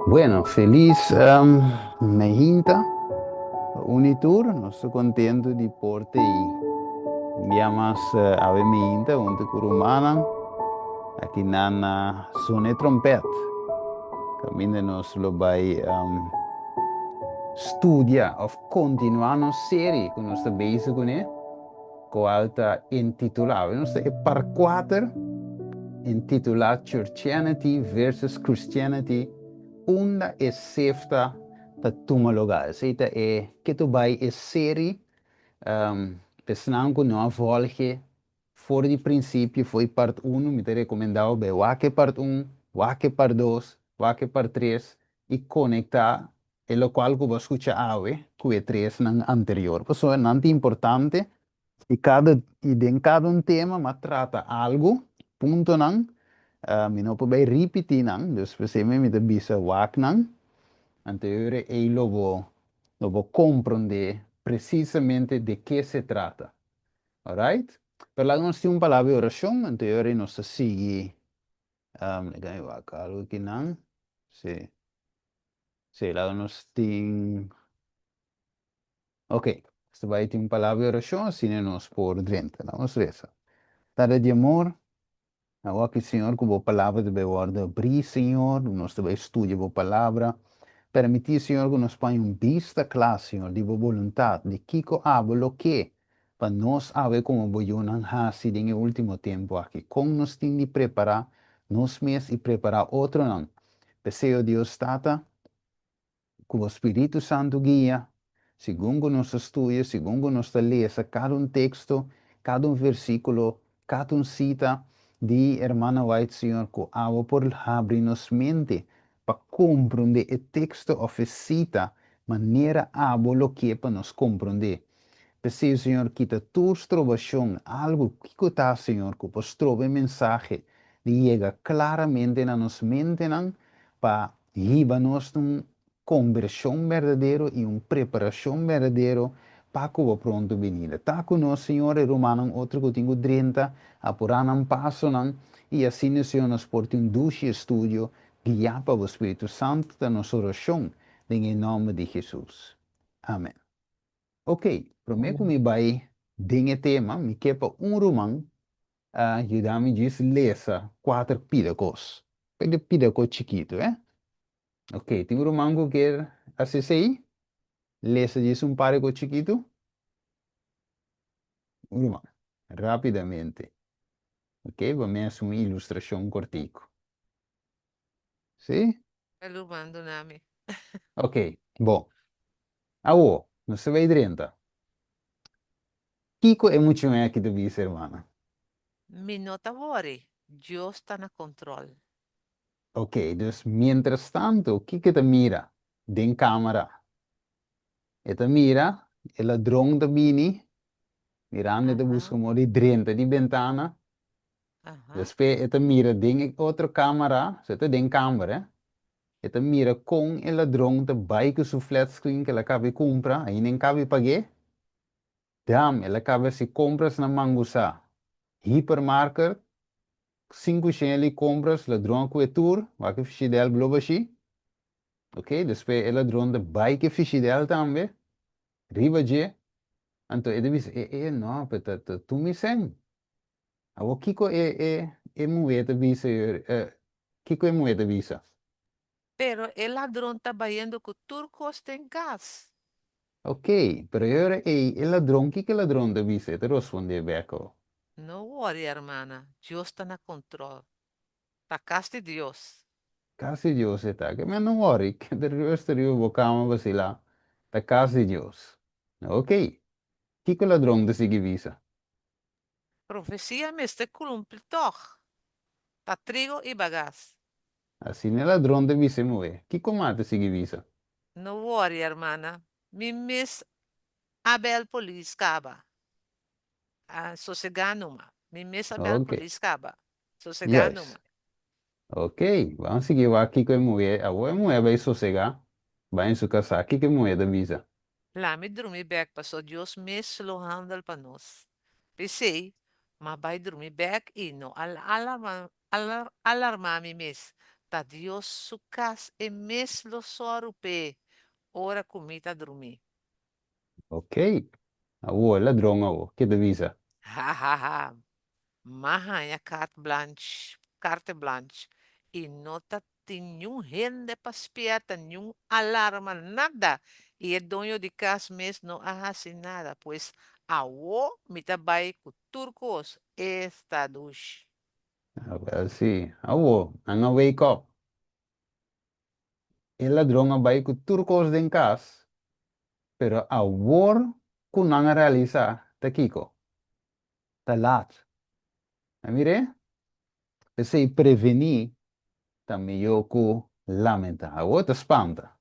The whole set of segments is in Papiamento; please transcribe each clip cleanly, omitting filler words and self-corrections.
Bueno, felis meinta pa un i tur. Nos ta kontentu di por te i un bia mas awe meinta huntu ku rumannan aki nan na Zona e Trompèt kaminda nos lo bai studia òf kontinuá nos seri ku nos ta bezig kuné. Cual ta intitulá, awe nos ta e par cuater, intitulá Churchianity versus Christianity, unda e sefta ta tuma lugar. Esey ta e ke tu bay e seri, esnan cu no a volge for di principio, for di part uno, mi ta recomenda bo bay wak e part un, wak e part dos, wak e part tres y conecta E lokual ku bo a skucha awe ku e tresnan anterior. Pasobra nan ta importante i kada i den kada un tema m'a trata algu, puntonan, mi no por bai ripití nan, dus p'esei mi ta bisa wak nan, anto e ora ei lo bo lo bo komprondé presisamente de ke se trata. Alright? Pero laga nos tin un palabra di orashon, anto e ora ei nos ta sigui, laga mi wak algu akinan, si. Sí, laga nos tin. Ok, nos ta bai tin un palabra di orashon, asina nos por drenta. Laga nos resa. Tata di amor, awor Señor, ku bo palabra ta bai wòrdu abrí, Señor, nos ta bai studia bo palabra. Permití, Señor, ku nos paña un bista kla, Señor, di bo boluntat, di kiko abo lo ke pa nos awe komo bo yunan hasi den e último tempu aki. Kon nos tin di prepará nos mes i prepará otronan. P'esei, o Dios Tata, ku bo Spiritu Santu guia, segun ku nos ta studia, segun ku nos ta lesa kada un teksto, kada un versíkulo, kada un sita di Hermana White, Señor, ku abo por habri nos mente pa komprondé e teksto òf e sita manera abo lo ke pa nos komprondé. P'esei, Señor, kita tur strobashon, algu, kiko ta, Señor, ku por stroba e mensahe di yega klaramente na nos mentenan pa hiba nos na un kombershon berdadero i un preparashon berdadero pa ku bo pronto binida. Ta ku nos, Señor, e rumannan otro ku tin ku drenta, apurá nan pasonan, i asina, Señor, nos por tin un dushi estudio guiá pa bo Spiritu Santu, ta nos orashon den e nòmber di Hesus. Amen. Ok, promé ku mi bai den e tema, mi ke pa un ruman a yuda mi djis lesa kuater pida kos. Pida pida kos chikitu, eh. Ok, tin un ruman ku kier hasi esei? Lesa djis un par di kos chikitu? Un ruman, rápidamente. Ok, pa mi hasi un ilustrashon kortiku. Sí? E ruman duna mi. Ok, bon. Awo, nos ta bay drenta. Kiko e muchanan aki ta bisa, hermana? Mi no ta wori, Dios ta na control. Ok, dus mientras tanto, kiko e ta mira den camera? E ta mira e ladron ta bini, mirando e ta busca modo di drenta di bentana. Despues e ta mira den e otro camera, so e ta den camber, eh. E ta mira kon e ladron ta bai ku su flat screen ku el a kaba di kumpra, ainda en kaba di pag'é. Dam, el a kaba hasi kompras na Mangusá Hipermarket, sinku shen li kompras, ladron a kue tur, wak e fishidèl blo bashí. Ok, despues e ladron ta bai ku e fishidèl tambe, riba dje. Anto e ta bisa, e e no, pero ta ta tur mi sèn. Awor kiko e e e muhé ta bisa kiko e muhé ta bisa? Pero e ladron ta bayendo ku tur kos den kas. Ok, pero e ora ei e ladron kiko e ladron ta bisa? E ta rospondé bèk o. No wòri hermana, Dios ta na kontròl. Ta kas di Dios. Kas di Dios e ta. Ke men no wòri, keda rùst riba bo kama basilá. Ta kas di Dios. Ok, kiko ladron ta sigui bisa? Profesia mester kumpli tòg. Ta trigo i bagas. Asina e ladron ta bisa e muhé. Kiko mas ta sigui bisa? No wòri, hermana. Mi mes a bèl polis kaba. A sosegá numa. Mi mes a bèl polis kaba. Sosegá numa. Ok, ban sigui wak kiko e muhé. Awor e muhé a bai sosegá, bai en su kasá. Kiko e muhé ta bisa? Lami drumi bek paso Dios mes lo handel pa nos. P'esei, M'a bai drumi bèk i no a alarmá alarmá mi mes. Ta Dios su kas, e mes lo sòru p'e ora ku mi ta drumí. Ok. Awor, e ladron awor, ke ta bisa? Ha ha ha. M'a haña carte blanche, carte blanche, i no ta tin niun hende pa spièrta, niun alarma, nada. I e doño di kas mes no a hasi nada. Pues awor mi ta bai ku tur kos, esta dushi. Awel si. Awor, nan a wake up. E ladron a bai ku tur kos den kas, pero awor ku nan a realisá ta kiko? Ta lat. A mir'é? P'esei prevení ta mihó ku lamentá. Awor ta spanta.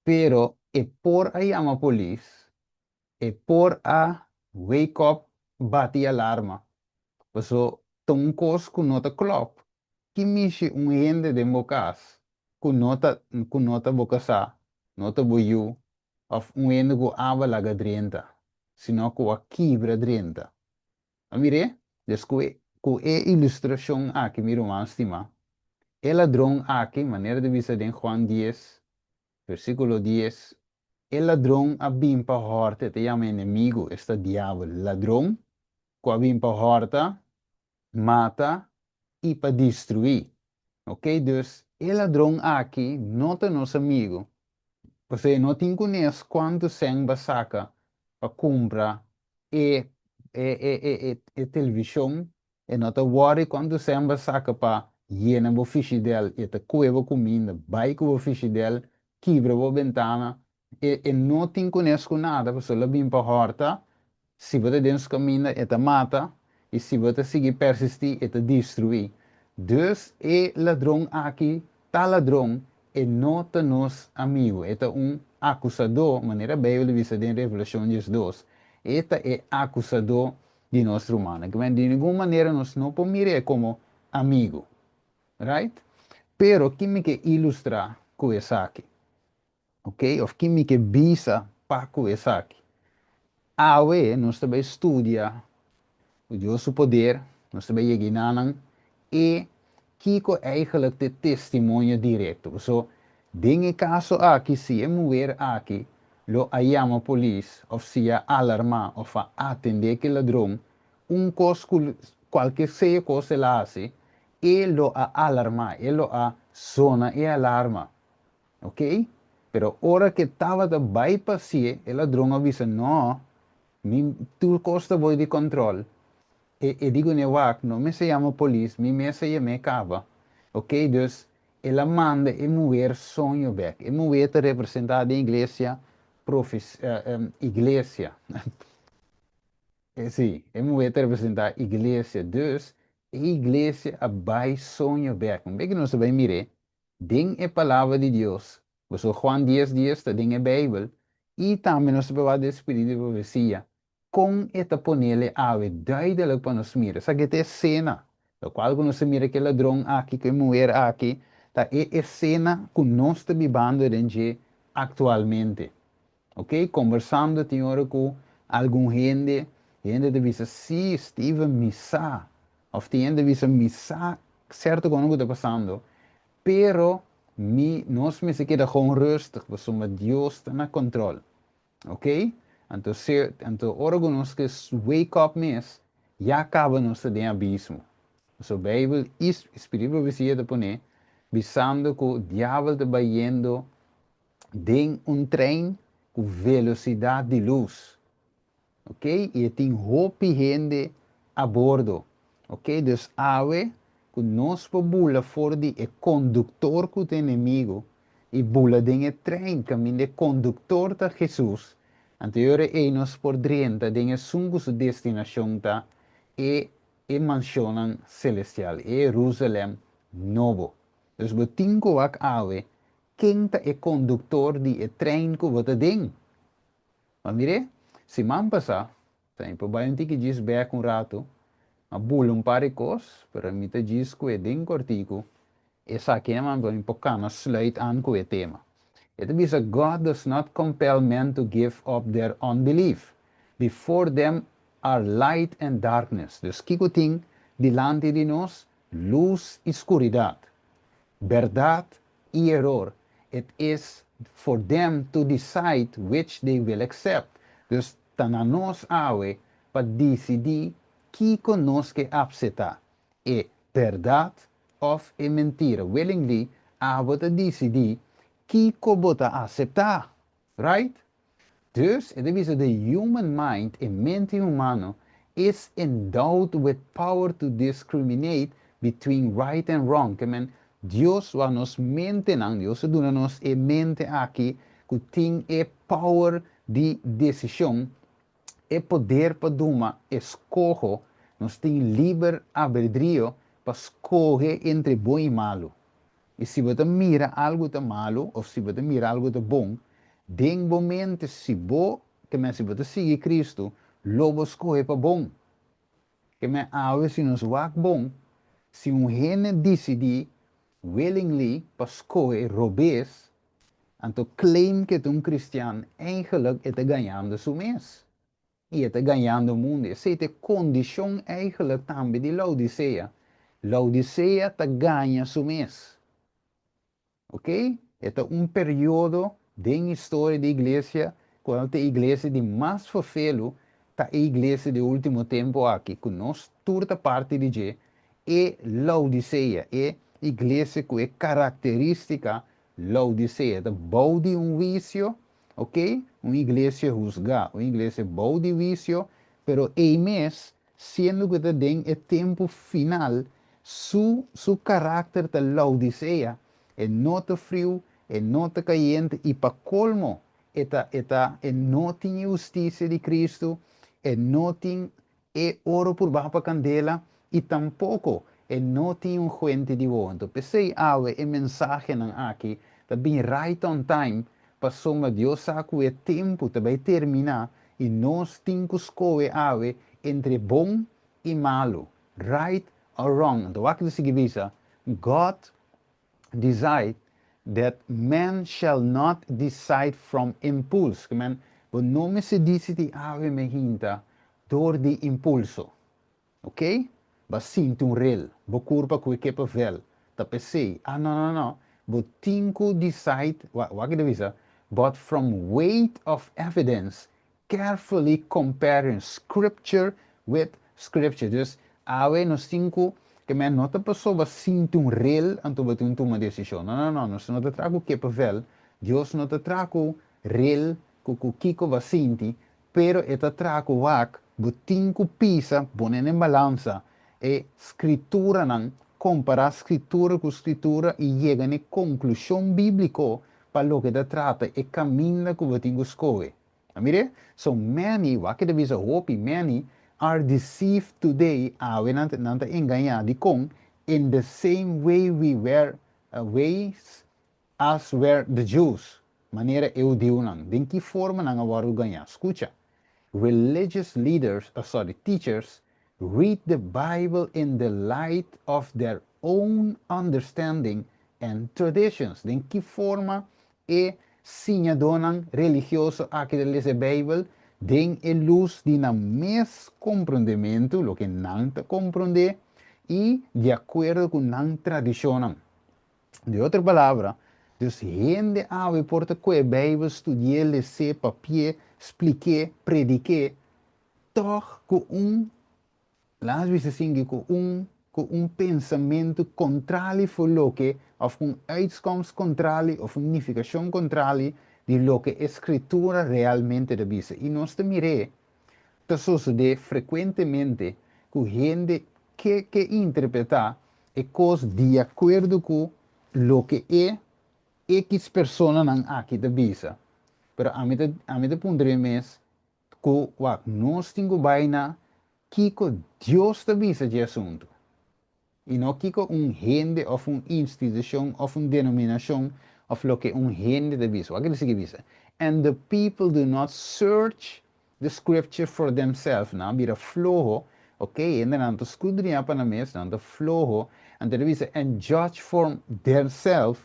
Pero e por a yama polis, e por a wake up bati alarma. Paso ta un kos ku no ta klòp. Ki mishi un hende den bo kas ku no ta ku no ta bo kasá, no ta bo yu òf un hende ku aba laga drenta, sino ku a kibra drenta. A mir'é? Des ku e ku e ilustrashon aki, mi ruman stimá, e ladron aki, manera ta bisa den Juan dies, versíkulo dies, e ladron a bin pa hòrta, e ta yama enemigu, esta diabel, ladron ku a bin pa hòrta, mata i pa destruí. Ok, dus e ladron aki no ta nos amigu, pasobra e no tin kunes kuantu sèn ba saka pa kumpra e e e e e e televishon, e no ta wòri kuantu sèn ba saka pa yena bo fishidèl, e ta kue bo kuminda, bai ku bo fishidèl, kibra bo bentana, E e no tin kunes ku nada, pasobra el a bin pa hòrta, si bo ta den su kaminda e ta mata, i si bo ta sigui persistí e ta destruí. Dus e ladron aki ta ladron, e no ta nos amigu, e ta un akusadó, manera Beibel ta bisa den Revelashon 12, e ta e akusadó di nos rumannan. Kimen di ningun manera nos no por mir'é komo amigu. Right? Pero ki mi ke ilustrá ku esaki? Ok, of ki mi ke bisa pa ku esaki? Awe nos ta bai studia ku Dios su poder, nos ta bai yega enanan e kiko eigenlijk ta e testimonio direkto. Paso den e kaso aki si e muher aki lo a yama polis of si a alarma of a atende ku e ladron, un kos ku kualke sea kos el a hasi, e lo a alarma, e lo a zona e alarma. Ok, pero ora ke tabata bai pasié, e ladron a bisa, No, mi tur kos ta boi di kòntròl. E e di kuné, Wak, no mester yama polis, mi mes a yam'é kaba. Ok, dus el a manda e muher soño bèk. E muher ta representá den iglesia, profes, iglesia. Sí, e muher ta representá iglesia. Dus, e iglesia a bai soño bèk. Un bes ku nos a bai mir'é, Den e Palabra di Dios, pasobra Juan dies dies ta den e Bijbel, i tambe nos ta proba den spiritu di profesia, kon e ta ponele awe duidelijk pa nos mira. Esaki ta e esena, lokual ku nos ta mira ku e ladron aki, ku e muher aki, ta e esena ku nos ta bibando den dje aktualmente. Ok, kombersando tin ora ku algun hende, hende ta bisa, sí, Steven, mi sa. Òf tin hende ta bisa, mi sa sèrto kos ku ta pasando, pero mi, nos mester keda gewoon rustig pasobra Dios ta na kòntròl. Ok, anto se, anto ora ku nos ke wake up mes, ya kaba nos ta den abismo. Pasobra Beibel i Spiritu Profesia ta pone bisando ku diabel ta bayendo den un trein ku velosidat di lus, ok, i e tin hopi hende a bordo, ok, dus awe ku nos por bula for di e konduktor ku ta enemigu i bula den e trein kaminda e konduktor ta Hesus, anto e ora ei nos por drenta den esun ku su destinashon ta e e manshonnan selestial, e Herusalèm nobo. Dus bo tin ku wak awe Ken ta e konduktor di e trein ku bo ta den? Ma mir'é, siman pasá, ta mi por bai un tiki djis bèk un ratu, m'a bula un par di kos, pero mi ta djis ku e den kòrtiku, esaki e man pa mi por kana sluit an ku e tema. E ta bisa, God does not compel men to give up their unbelief. Before them. are light and darkness. Dus kiko tin dilanti di nos? Lus i skuridat. Bèrdat i eror. It is for them to decide which they will accept. Dus ta na nos awe pa disidí kiko nos ke aseptá. E bèrdat òf e mentira. Willingly, abo ta disidí kiko bo ta aseptá. Right? Dus, e ta bisa, the human mind, e mente humano, is endowed with power to discriminate between right and wrong. Ke men, Dios a duna nos mente nan, Dios a duna nos e mente aki, ku tin e power di desishon, e poder pa tuma eskoho, nos tin liber albedrio pa skohe entre bon i malu. I si bo mira algu ta malu, òf si bo mira algu ta bon, den momento si bo, ke men, si bo sigui Kristu, lo bo skohe pa bon. Ke men, awe si nos wak bon, si un hende disidí willingly pa skohe robes, anto claim ku un kristian, eigenlijk e ta gañando su mes. I e ta gañando mundu. Esei ta e kondishon eigenlijk tambe di Laodisea. Laodisea ta gaña su mes. Ok? E ta un periodo den historia di iglesia, ku e iglesia di mas ferfelu, ta e iglesia di último tempu aki, ku nos tur ta parti di dje, e Laodisea, e iglesia ku e karakterístika Laodisea, ta bou di un huisio, ok? Un iglesia husgá, un iglesia bou di huisio, pero e mes, siendo ku ta den e tempu final, su karakter ta Laodisea, e no ta friu, e no ta kayente, i pa kolmo, e ta, e no tin hustisia di Kristu, e no tin e oro purbá pa kandela, i tampoko e no tin ungwento di wowo. Anto, p'esei awe e mensahenan aki, ta bin right on time, pasobra Dios sa ku e tempu ta bai terminá i nos tin ku skohe awe entre bon i malu, right or wrong. Anto, wak e bisa, God decide that man shall not decide from impulse. Ke men, bo no mester disidí awe mainta dor di impulso. Ok? B'a sinti un rel, bo kurpa kue kippenvel. Ta p'esei. Ah, no, no, no. Bo tin ku decide, wak e ta bisa, but from weight of evidence, carefully comparing scripture with scripture. Dus, awe nos tin ku, ke men, no ta pasobra b'a sinti un rel, anto bo tin tuma desishon. No, no, no, nos no ta traha ku kippenvel. Dios no ta traha ku rel, ku kiko b'a sinti, pero e ta traha ku wak, bo tin ku pisa, pone den balansa, e skrituranan, kompará skritura ku skritura i yega na konklushon bíbliko pa loke ta trata e kaminda ku bo tin ku skohe. Mira, so many, wak e ta bisa, hopi, many are deceived today, awe nan ta engañá, di kon, in the same way we were, ways as were the Jews, manera e hudiunan, den ki forma nan a wòrdu gañá? Skucha, religious leaders, sorry, teachers, read the Bible in the light of their own understanding and traditions. Den ki forma e siñadónan religioso aki ta lesa Beibel? Den e lus di nan mes komprondementu, loke nan ta komprondé, i di akuerdo ku nan tradishonnan. Den otro palabra, dus hende awe por ta kue Beibel, studia, lesa, papia, splika, prediká, toch ku un, laat we zeggen, ku un pensamentu kontrali for loke, òf un uitkomst kontrali, òf un nifikashon kontrali di loke e skritura realmente ta bisa. I nos ta mira, ta sosodé frekuentemente ku hende ke interpretá e kos di akuerdo ku loke e X personanan aki ta bisa. Pero ami ta puntra mes ku wak nos tin ku bai na kiko Dios ta bisa di asuntu. I no kiko un hende òf un institushon òf un denominashon òf loke un hende ta bisa. Wak e ta sigui bisa? And the people do not search the scripture for themselves. Nan a bira floho, ok, ainda nan ta skudriñá pa nan mes, nan ta floho, and ta bisa and judge for themselves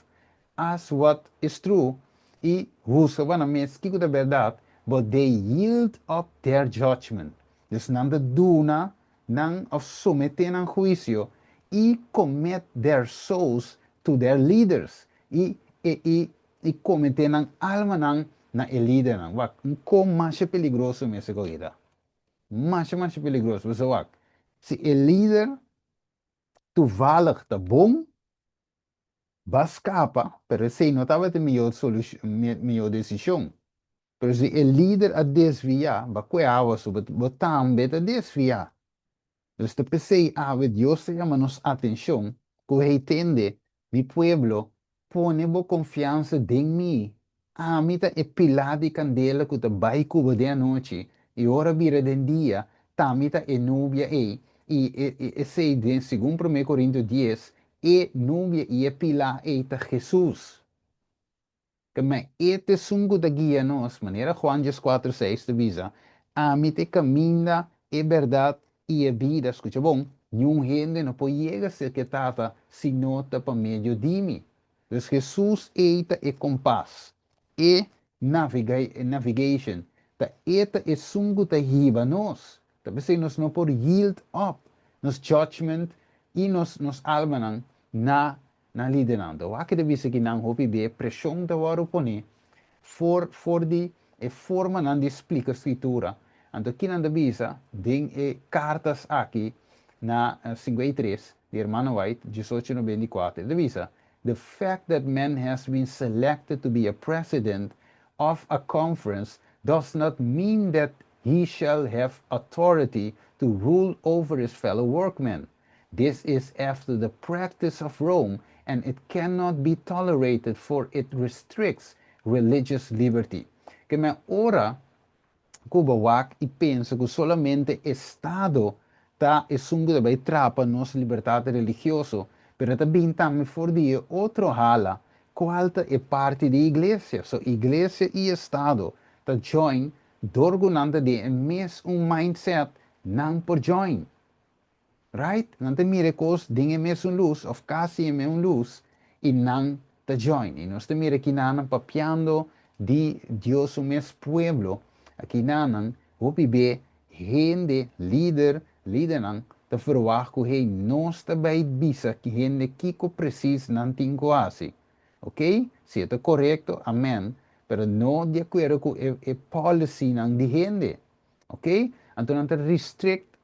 as what is true i husga pa nan mes kiko ta bèrdat, but they yield up their judgment. Dus nan ta duna nan òf someté nan huisio i commit their souls to their leaders. I kometé nan almanan na e lidernan. Wak, un kos mas peligroso mes ta. Mas mas peligroso. Bo wak. Si e lider toevallig ta bon, b'a skapa, pero esei no tabata e mihó solushon, mihó desishon. Pero si e lider a desviá, b'a kue awa so, bo tambe ta desviá. Dus ta p'esei awe Dios ta yama nos atenshon, ku hey tende, mi pueblo, pone bo konfiansa den mi. Ami ta e pilá di kandela ku ta bai ku bo di anochi, i ora bira di dia, t'ami ta e nubia ei, i esei segun 1 Korintio 10, e nubia i e pilá ei ta Hesus. Ke men e ta esun ku ta guia nos, manera Juan 4, 6 ta bisa, ami ta e kaminda, e bèrdat i e bida, skucha bon, ningun hende no por yega serka Tata si no ta pa medio di mi. Dus Hesus ei ta e kompas, e navigation, ta e ta esun ku ta hiba nos. Ta p'esei nos no por yield up nos judgment i nos almanan na lidernan. Wak ta bisa ku nan hopi be preshon ta wòrdu pone for di e formanan di splika Skritura. Anto ku nan ta bisa den e karta aki na 53 di Hermana White, 1894, ta bisa: "The fact that man has been selected to be a president of a conference does not mean that he shall have authority to rule over his fellow workmen. This is after the practice of Rome, and it cannot be tolerated, for it restricts religious liberty." Ke men ora ku bo wak i pensa ku solamente Estado ta esun ku bai trapa nos libertat religioso, pero tambe tambe for di otro hala, kual ta e parti di iglesia. So iglesia i Estado ta join dor ku nan ta di mesun mindset, nan por join. Right? Nan ta mira kos den e mesun lus, òf kasi e mesun lus, i nan ta join. I nos ta mira akinan papiando di Dios su mes pueblo, akinan, hopi be, hende, lider, lidernan, ta verwacht ku hey, nos ta bai bisa ku hende kiko precies nan tin ku hasi. Ok? Si ta korekto, amen. Pero no di akuerdo ku e policy nan di hende. Ok? Anto nan ta restrict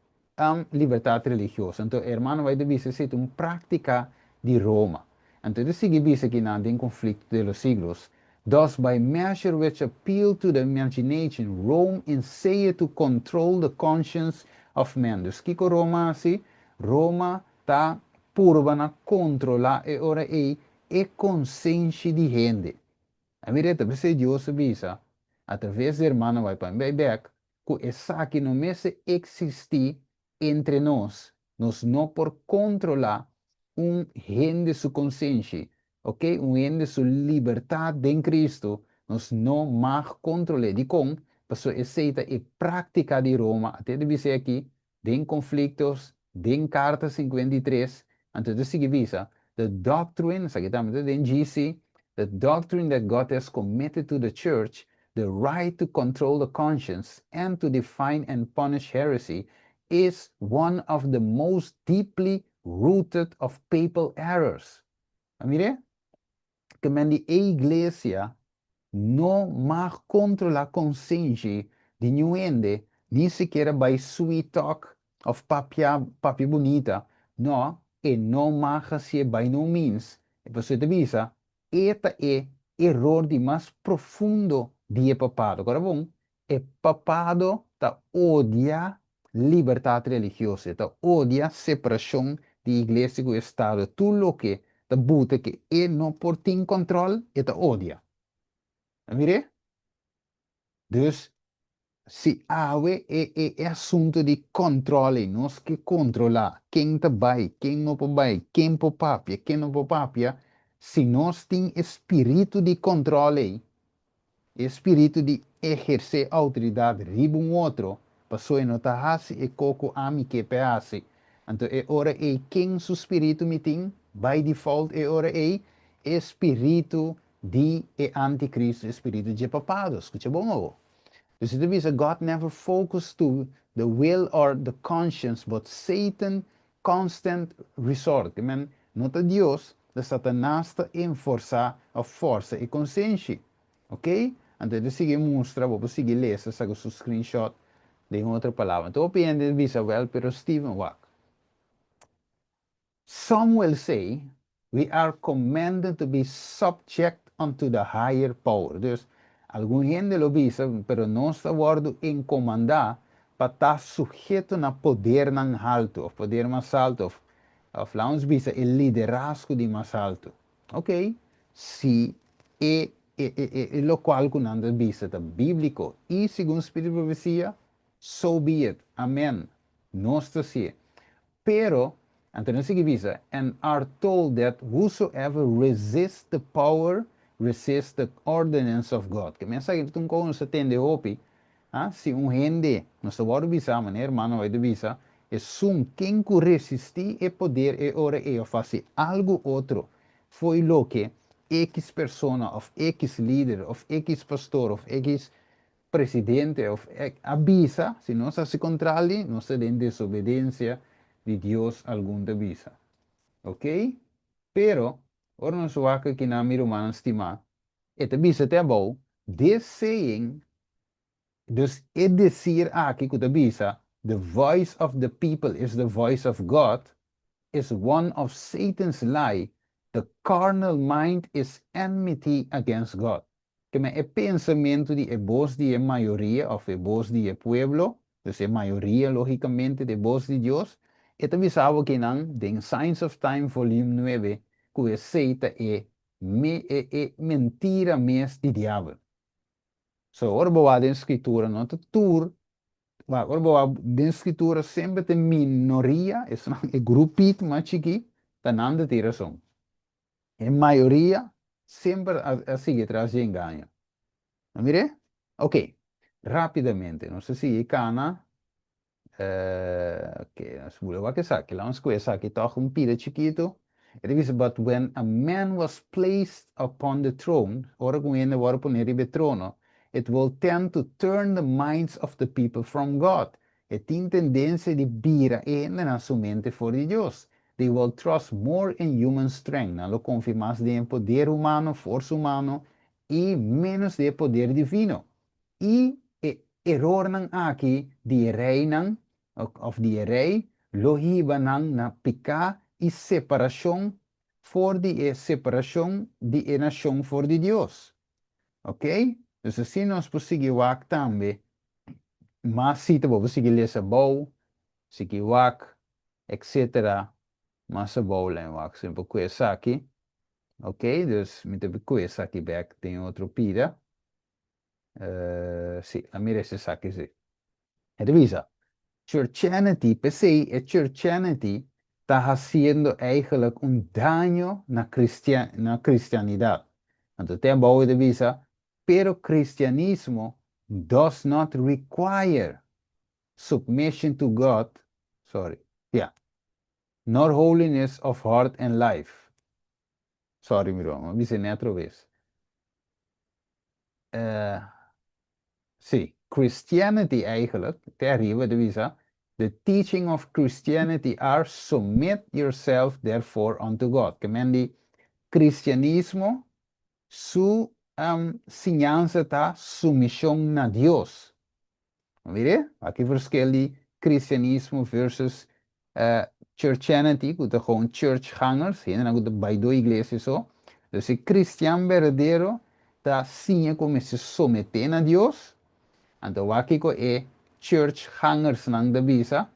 libertat religioso. Anto, Hermana White bisa esei un práktika di Roma. Anto, e ta sigui bisa akinan den Conflicto de los Siglos. "Thus, by measure which appeal to the imagination, Rome essayed to control the conscience of men." Dus kiko Roma a hasi? Roma ta purba na kontrolá e ora ei e konsenshi di hende. A mira, p'esei Dios a bisa, atraves di Hermana White pa bai bèk, ku esaki no mester eksistí entre nos. Nos no por kontrolá un hende su konsenshi, ok? Un hende su libertat den Kristu, nos no mag kontrolá. Di kon, paso esei ta e práktika di Roma, e ta bisa aki, den Konfliktos, den karta 53, anto ta sigui bisa, "The doctrine", esaki tambe den GC, "the doctrine that God has committed to the church, the right to control the conscience and to define and punish heresy, is one of the most deeply rooted of papal errors." Mira, ke men di iglesia no mag kontrolá konsenshi di ningun hende, ni sikiera by sweet talk òf papia, papia bunita. No, e no mag hasi by no means. E bo ta bisa, e ta e eror di mas profundo di e papado. Awor bon, e papado ta odia libertat religioso, ta odia separashon di iglesia ku Estado. Tur loke ta buta ku e no por tin kontrol, e ta odia. Mira? Dus, si awe e asuntu di kontrol, nos ke kontrolá ken ta bai, ken no por bai, ken por papia, ken no por papia, si nos tin spiritu di kontrol, spiritu di ehersé outoridat riba un otro, paso no ta hasi e kos ku ami ke p'e hasi. Anto e ora ei ken su spiritu mi tin, by default e ora ei spiritu di e anticristo, spiritu di papado. Skucha bon, oh. Dus e ta bisa, "God never focused to the will or the conscience, but Satan constant resort. Ke men, no ta Dios, ta Satanas ta enforsá òf forsa e konsenshi. Ok? Anto e ta sigui mustra, bo por sigui lesa, saka su screenshot den otro palabra. Anto hopi hende ta bisa, Wèl, pero Steven, wak. Some will say, We are commanded to be subject unto the higher power. Dus, algun hende lo bisa, pero nos ta wòrdu enkomandá pa ta suheto na podernan haltu, òf poder mas haltu, òf, òf laga nos bisa e liderazgo di mas haltu. Ok, si e, e, e, e, e lokual ku nan ta bisa ta bíbliko i segun spiritu di profesia, so be it. Amen. Nos ta si'e. Pero, anto nan sigui bisa, and are told that whosoever resists the power resists the ordinance of God. Ke men sa aki ta un kos nos ta tende hopi, ha, si un hende, nos ta wòrdu bisa, manera hermano Hoy ta bisa, esun ken ku resistí e poder e ora ei òf hasi algu otro fo'i loke ekis persona òf ekis lider òf ekis pastor òf ekis presidente of a bisa, si nos hasi kontrali, nos ta den desobedensia di Dios, algun ta bisa. Ok? Pero, ora nos wak akinan, mi rumannan stimá, e ta bisa te abou, This saying, dus e desir aki ku ta bisa, The voice of the people is the voice of God, is one of Satan's lie, the carnal mind is enmity against God. Keme e pensamentu di e bos di e mayoria òf e bos di e pueblo, dus e mayoria lógikamente ta e bos di Dios, e ta bisa bo kinan den Signs of Time volume nuebe ku esei ta e me e e mentira mes di diabel. So ora bo wak den Skritura no ta tur wak ora bo wak den Skritura semper ta e minoria esnan e grupito mas chikí ta nan ta tin rason. E mayoria semper a sigui tras di engaño. No mir'é? Ok, rápidamente nos ta sigui kana. Ok, nos bula wak esaki. Laga nos kohe esaki tòg un pida chikitu. E ta bisa, But when a man was placed upon the throne, ora ku un hende wòrdu pone riba e trono, it will tend to turn the minds of the people from God. E tin tendensia di bira e hendenan su mente for di Dios. They will trust more in human strength, nan lo konfia mas den e poder humano, forsa humano, i ménos den e poder divino. I e erornan aki di e reinan, òf di e rei, lo hiba nan na piká i separashon for di e separashon di e nashon for di Dios. Ok? Dus asina nos por sigui wak tambe mas sita bo por sigui lesa bou, sigui wak, etc. Mas abou lei wak si mi por kue esaki. Ok, dus mi ta kue esaki bek den otro pida. Si, a mira si esaki si. E ta bisa, Churchianity, p'esei e churchianity ta hasiendo eigenlijk un daño na cristian, na cristianidad. Anto te abou e ta bisa, pero cristianismo does not require submission to God, sorry, ya, nor holiness of heart and life. Sorry mi ruman, mi bisa net robes. Eh, sí, Christianity eigenlijk, te ariba ta bisa, the teaching of Christianity are submit yourself therefore unto God. Ke men di cristianismo su um, siñansa ta sumishon na Dios. Mire, aki verschil di cristianismo versus churchianity, cu ta gewoon churchgangers, hendenan cu ta bay do iglesia so. Dus e cristian berdadero ta siña cu mester somete na Dios. Anto wak kico e churchgangersnan ta bisa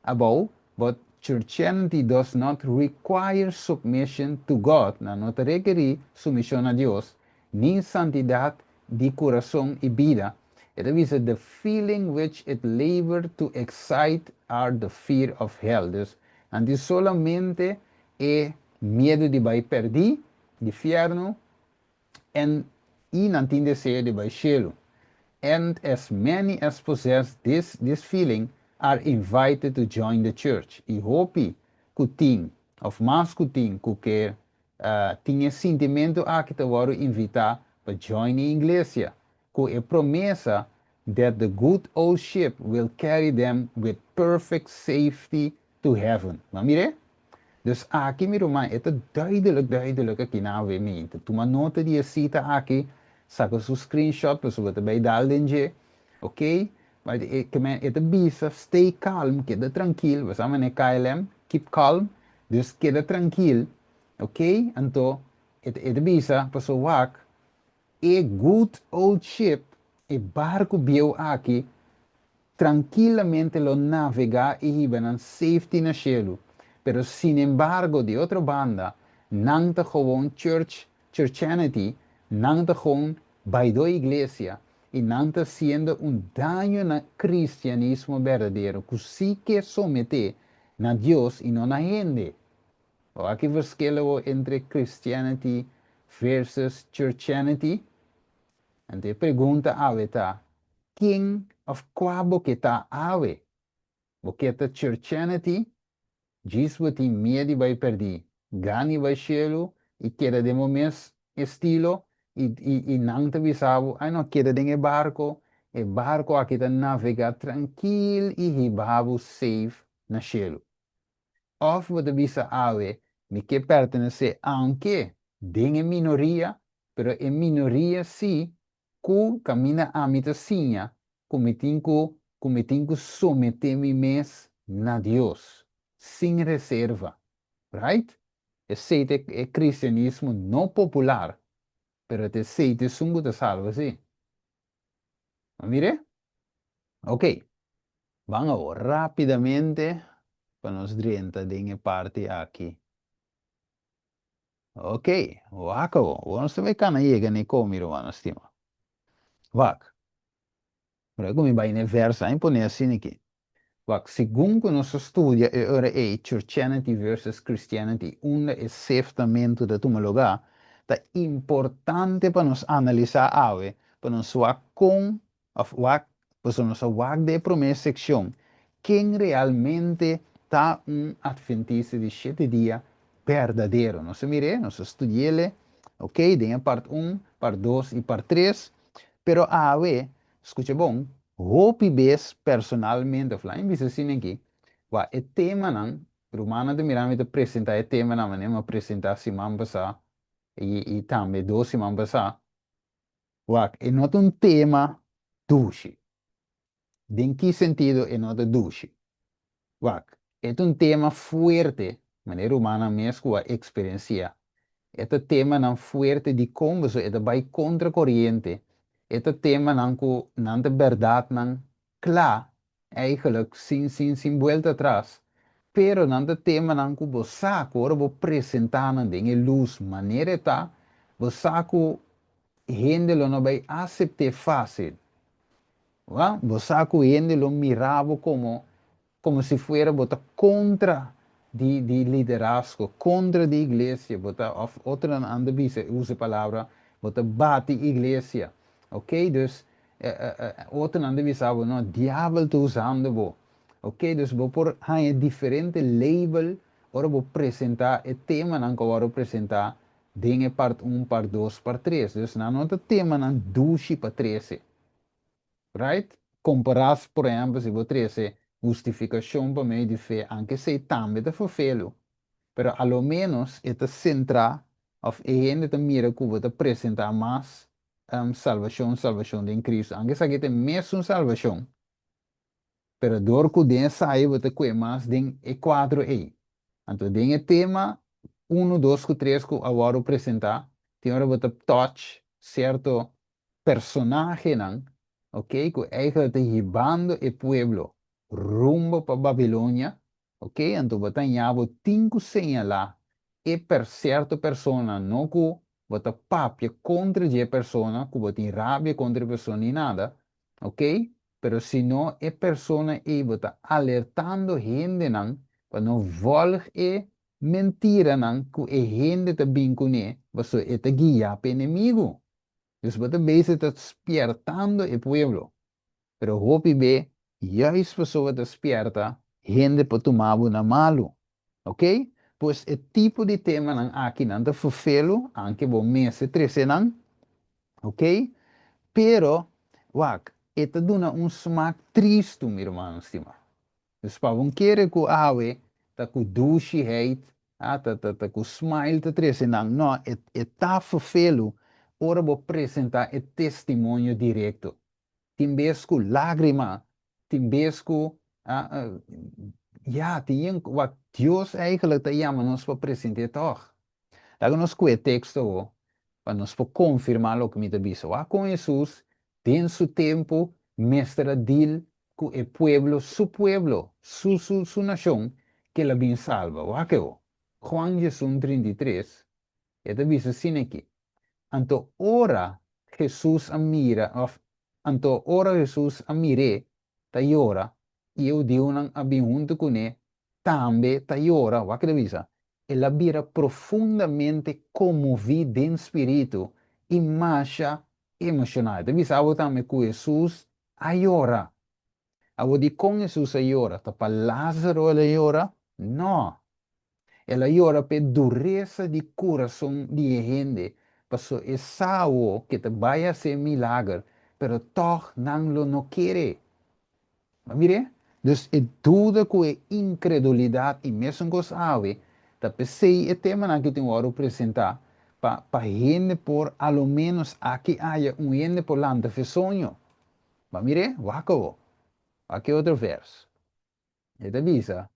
abou, But churchianity does not require submission to God, nan no ta rekeri sumision na Dios, ni santidad di curason y bida. E ta bisa the feeling which it labor to excite are the fear of hell. Dus nan tin solamente e miedu di bai perdí, di fièrnu, en i nan tin deseo di bai shelu. And as many as possess this this feeling are invited to join the church. I hopi ku tin, òf mas ku tin, ku ke tin e sintimentu aki ta wòrdu invitá pa join e iglesia, ku e promesa that the good old ship will carry them with perfect safety to heaven. Bo mir'é? Dus aki, mi ruman, e ta duidelijk, duidelijk aki na awe mi. Tuma nota di e sita aki, saka su screenshot, pasobra bo ta bai dal den dje, ok? Maar e ta bisa, stay calm, keda trankil, bo sa manera KLM, keep calm, dus keda trankil, ok? Anto, e ta bisa, paso wak, e good old ship, e barku bieu aki, trankilamente lo navegá i hiba nan safety na shelu. Pero sin embargo, di otro banda, nan ta gewoon church, churchianity, nan ta gewoon baidó iglesia, i nan ta hasiendo un daño na kristianismo berdadero, ku sí ke someté na Dios i no na hende. O aki verschil entre Christianity versus churchianity. Anto e pregunta awe ta, ken òf kua bo ke ta awe? Bo ke ta churchianity? Djis bo tin miedu bai pèrdí. Gana bai shelu i keda den bo mes estilo i nan ta bisa bo, ai no, keda den e barko, e barko aki ta navegá trankil i hiba bo safe na shelu. Òf bo ta bisa awe, mi ke pertenesé aunke den e minoria, pero e minoria sí ku kaminda ami ta siña ku mi tin ku ku mi tin ku someté mi mes na Dios sin reserva. Right? Esei ta e kristianismo no popular, pero ta esei ta esun ku ta salba sí. A mir'é? Ok. Ban awor rápidamente pa nos drenta den e parti aki. Ok, wak awor. Awor nos ta bai kana yega na e komi, rumannan stima. Wak. Ora ku mi bai na e vèrs, a mi pone asina aki. Wak, segun ku nos a studia e ora ei Churchianity versus Christianity, unda e seftamentu ta tuma lugá, ta importante pa nos analisá awe pa nos wak kon òf wak, pasobra nos a wak den e promé sekshon, ken realmente ta un Atventista di shete dia berdadero. Nos a mir'é, nos a studi'el, ok, den e part un, part dos i part tres, pero awe, skucha bon, hopi bes personalmente, òf laga mi bisa asina aki, wak e temanan, rumannan ta mira mi ta presentá e temanan manera mi a presentá siman pasá i tambe dos siman pasá, Wak, e no ta un tema dushi. Den ki sentido e no ta dushi? Wak, e ta un tema fuerte, manera rumannan mes ku a eksperensiá. E ta temanan fuerte dikon pasobra e ta bai kontra koriente. E ta temanan ku nan ta bèrdatnan kla, eigenlijk sin sin sin buelta atras. Pero nan ta temanan ku bo sa ku ora bo presentá nan den e lus manera e ta, bo sa ku hende lo no bai asept'é fásil. Wa, bo sa ku hende lo mira bo komo komo si fuera bo ta kontra di di liderazgo, kontra di iglesia, bo ta òf otronan anda bisa usa e palabra bo ta bati iglesia. Ok, dus otronan ta bisa bo no, diabel ta usando bo. Ok, dus bo por haña diferente label ora bo presentá e temanan ku a wòrdu presentá den e part un, part dos, part tres. Dus nan no ta temanan dushi pa trese. Right? Kompará, por ehèmpel, si bo trese hustifikashon pa medio di fe, anke esei tambe ta ferfelu. Pero a lo ménos e ta sentrá òf e hende ta mira ku bo ta presentá mas salbashon, salbashon den Kristu. Anke esaki ta e mesun salbashon, pero dor ku den esai bo ta kue mas den e kuadro ei. Anto den e tema unu, dos ku tres ku a wòrdu presentá, tin ora bo ta touch sierto personahenan, ok, ku eigenlijk ta hibando e pueblo rumbo pa Babilonia, ok, anto bo ta haña bo tin ku señalá e per sierto persona, no ku bo ta papia kontra dje persona, ku bo tin rabia kontra e persona ni nada, ok, pero sino e persona ei bo ta alertando hendenan pa no vòlg e mentiranan ku e hende ta bin kuné, pasobra e ta guiá pa enemigu. Dus bo ta bezig ta spiertando e pueblo. Pero hopi be juist pasobra ta spierta hende por tuma bo na malu. Ok? Pues e tipo di temanan aki nan ta ferfelu, anke bo mester trece nan. Ok? Pero, wak. E ta duna un smak tristu, mi rumannan stimá. Dus pa bo kere ku awe ta ku dushi-heid, ah, ta ku smile ta trese nan. No, e ta ferfelu ora bo presentá e testimonio direkto. Tin bes ku lágrima, tin bes ku, ah, ya, tin wat Dios eigenlijk ta yama nos pa present'é tòg. Laga nos ku e teksto pa nos por konfirmá loke mi ta bisa. Wak kon Hesus den su tempu mester a deal ku e pueblo, su pueblo, su nashon ku el a bin salba. Wak e. Juan 11:33, e ta bisa asina aki. Anto ora Hesus a mira, òf, anto ora Hesus a mir'é, ta yora, i e hudiunan a bin huntu kuné, tambe ta yora, wak e ta bisa? El a bira profundamente konmoví den spiritu i masha emoshoná. E ta bisa abo tambe ku Hesus a yora. Abo di kon Hesus a yora? Ta pa Lázaro el a yora? No. El a yora pa e duresa di kurason di hende. Paso e sa ku e ta bai hasi milager, pero toch nan lo no kere. Ma mira, dus e duda ku e inkredulidat i mesun kos awe, ta p'esei e temanan ku tin wòrdu presentá pa hende por a lo menos aki haya un hende por lanta fe soño. Ma mira, wak awor. Aki otro vers. E ta bisa,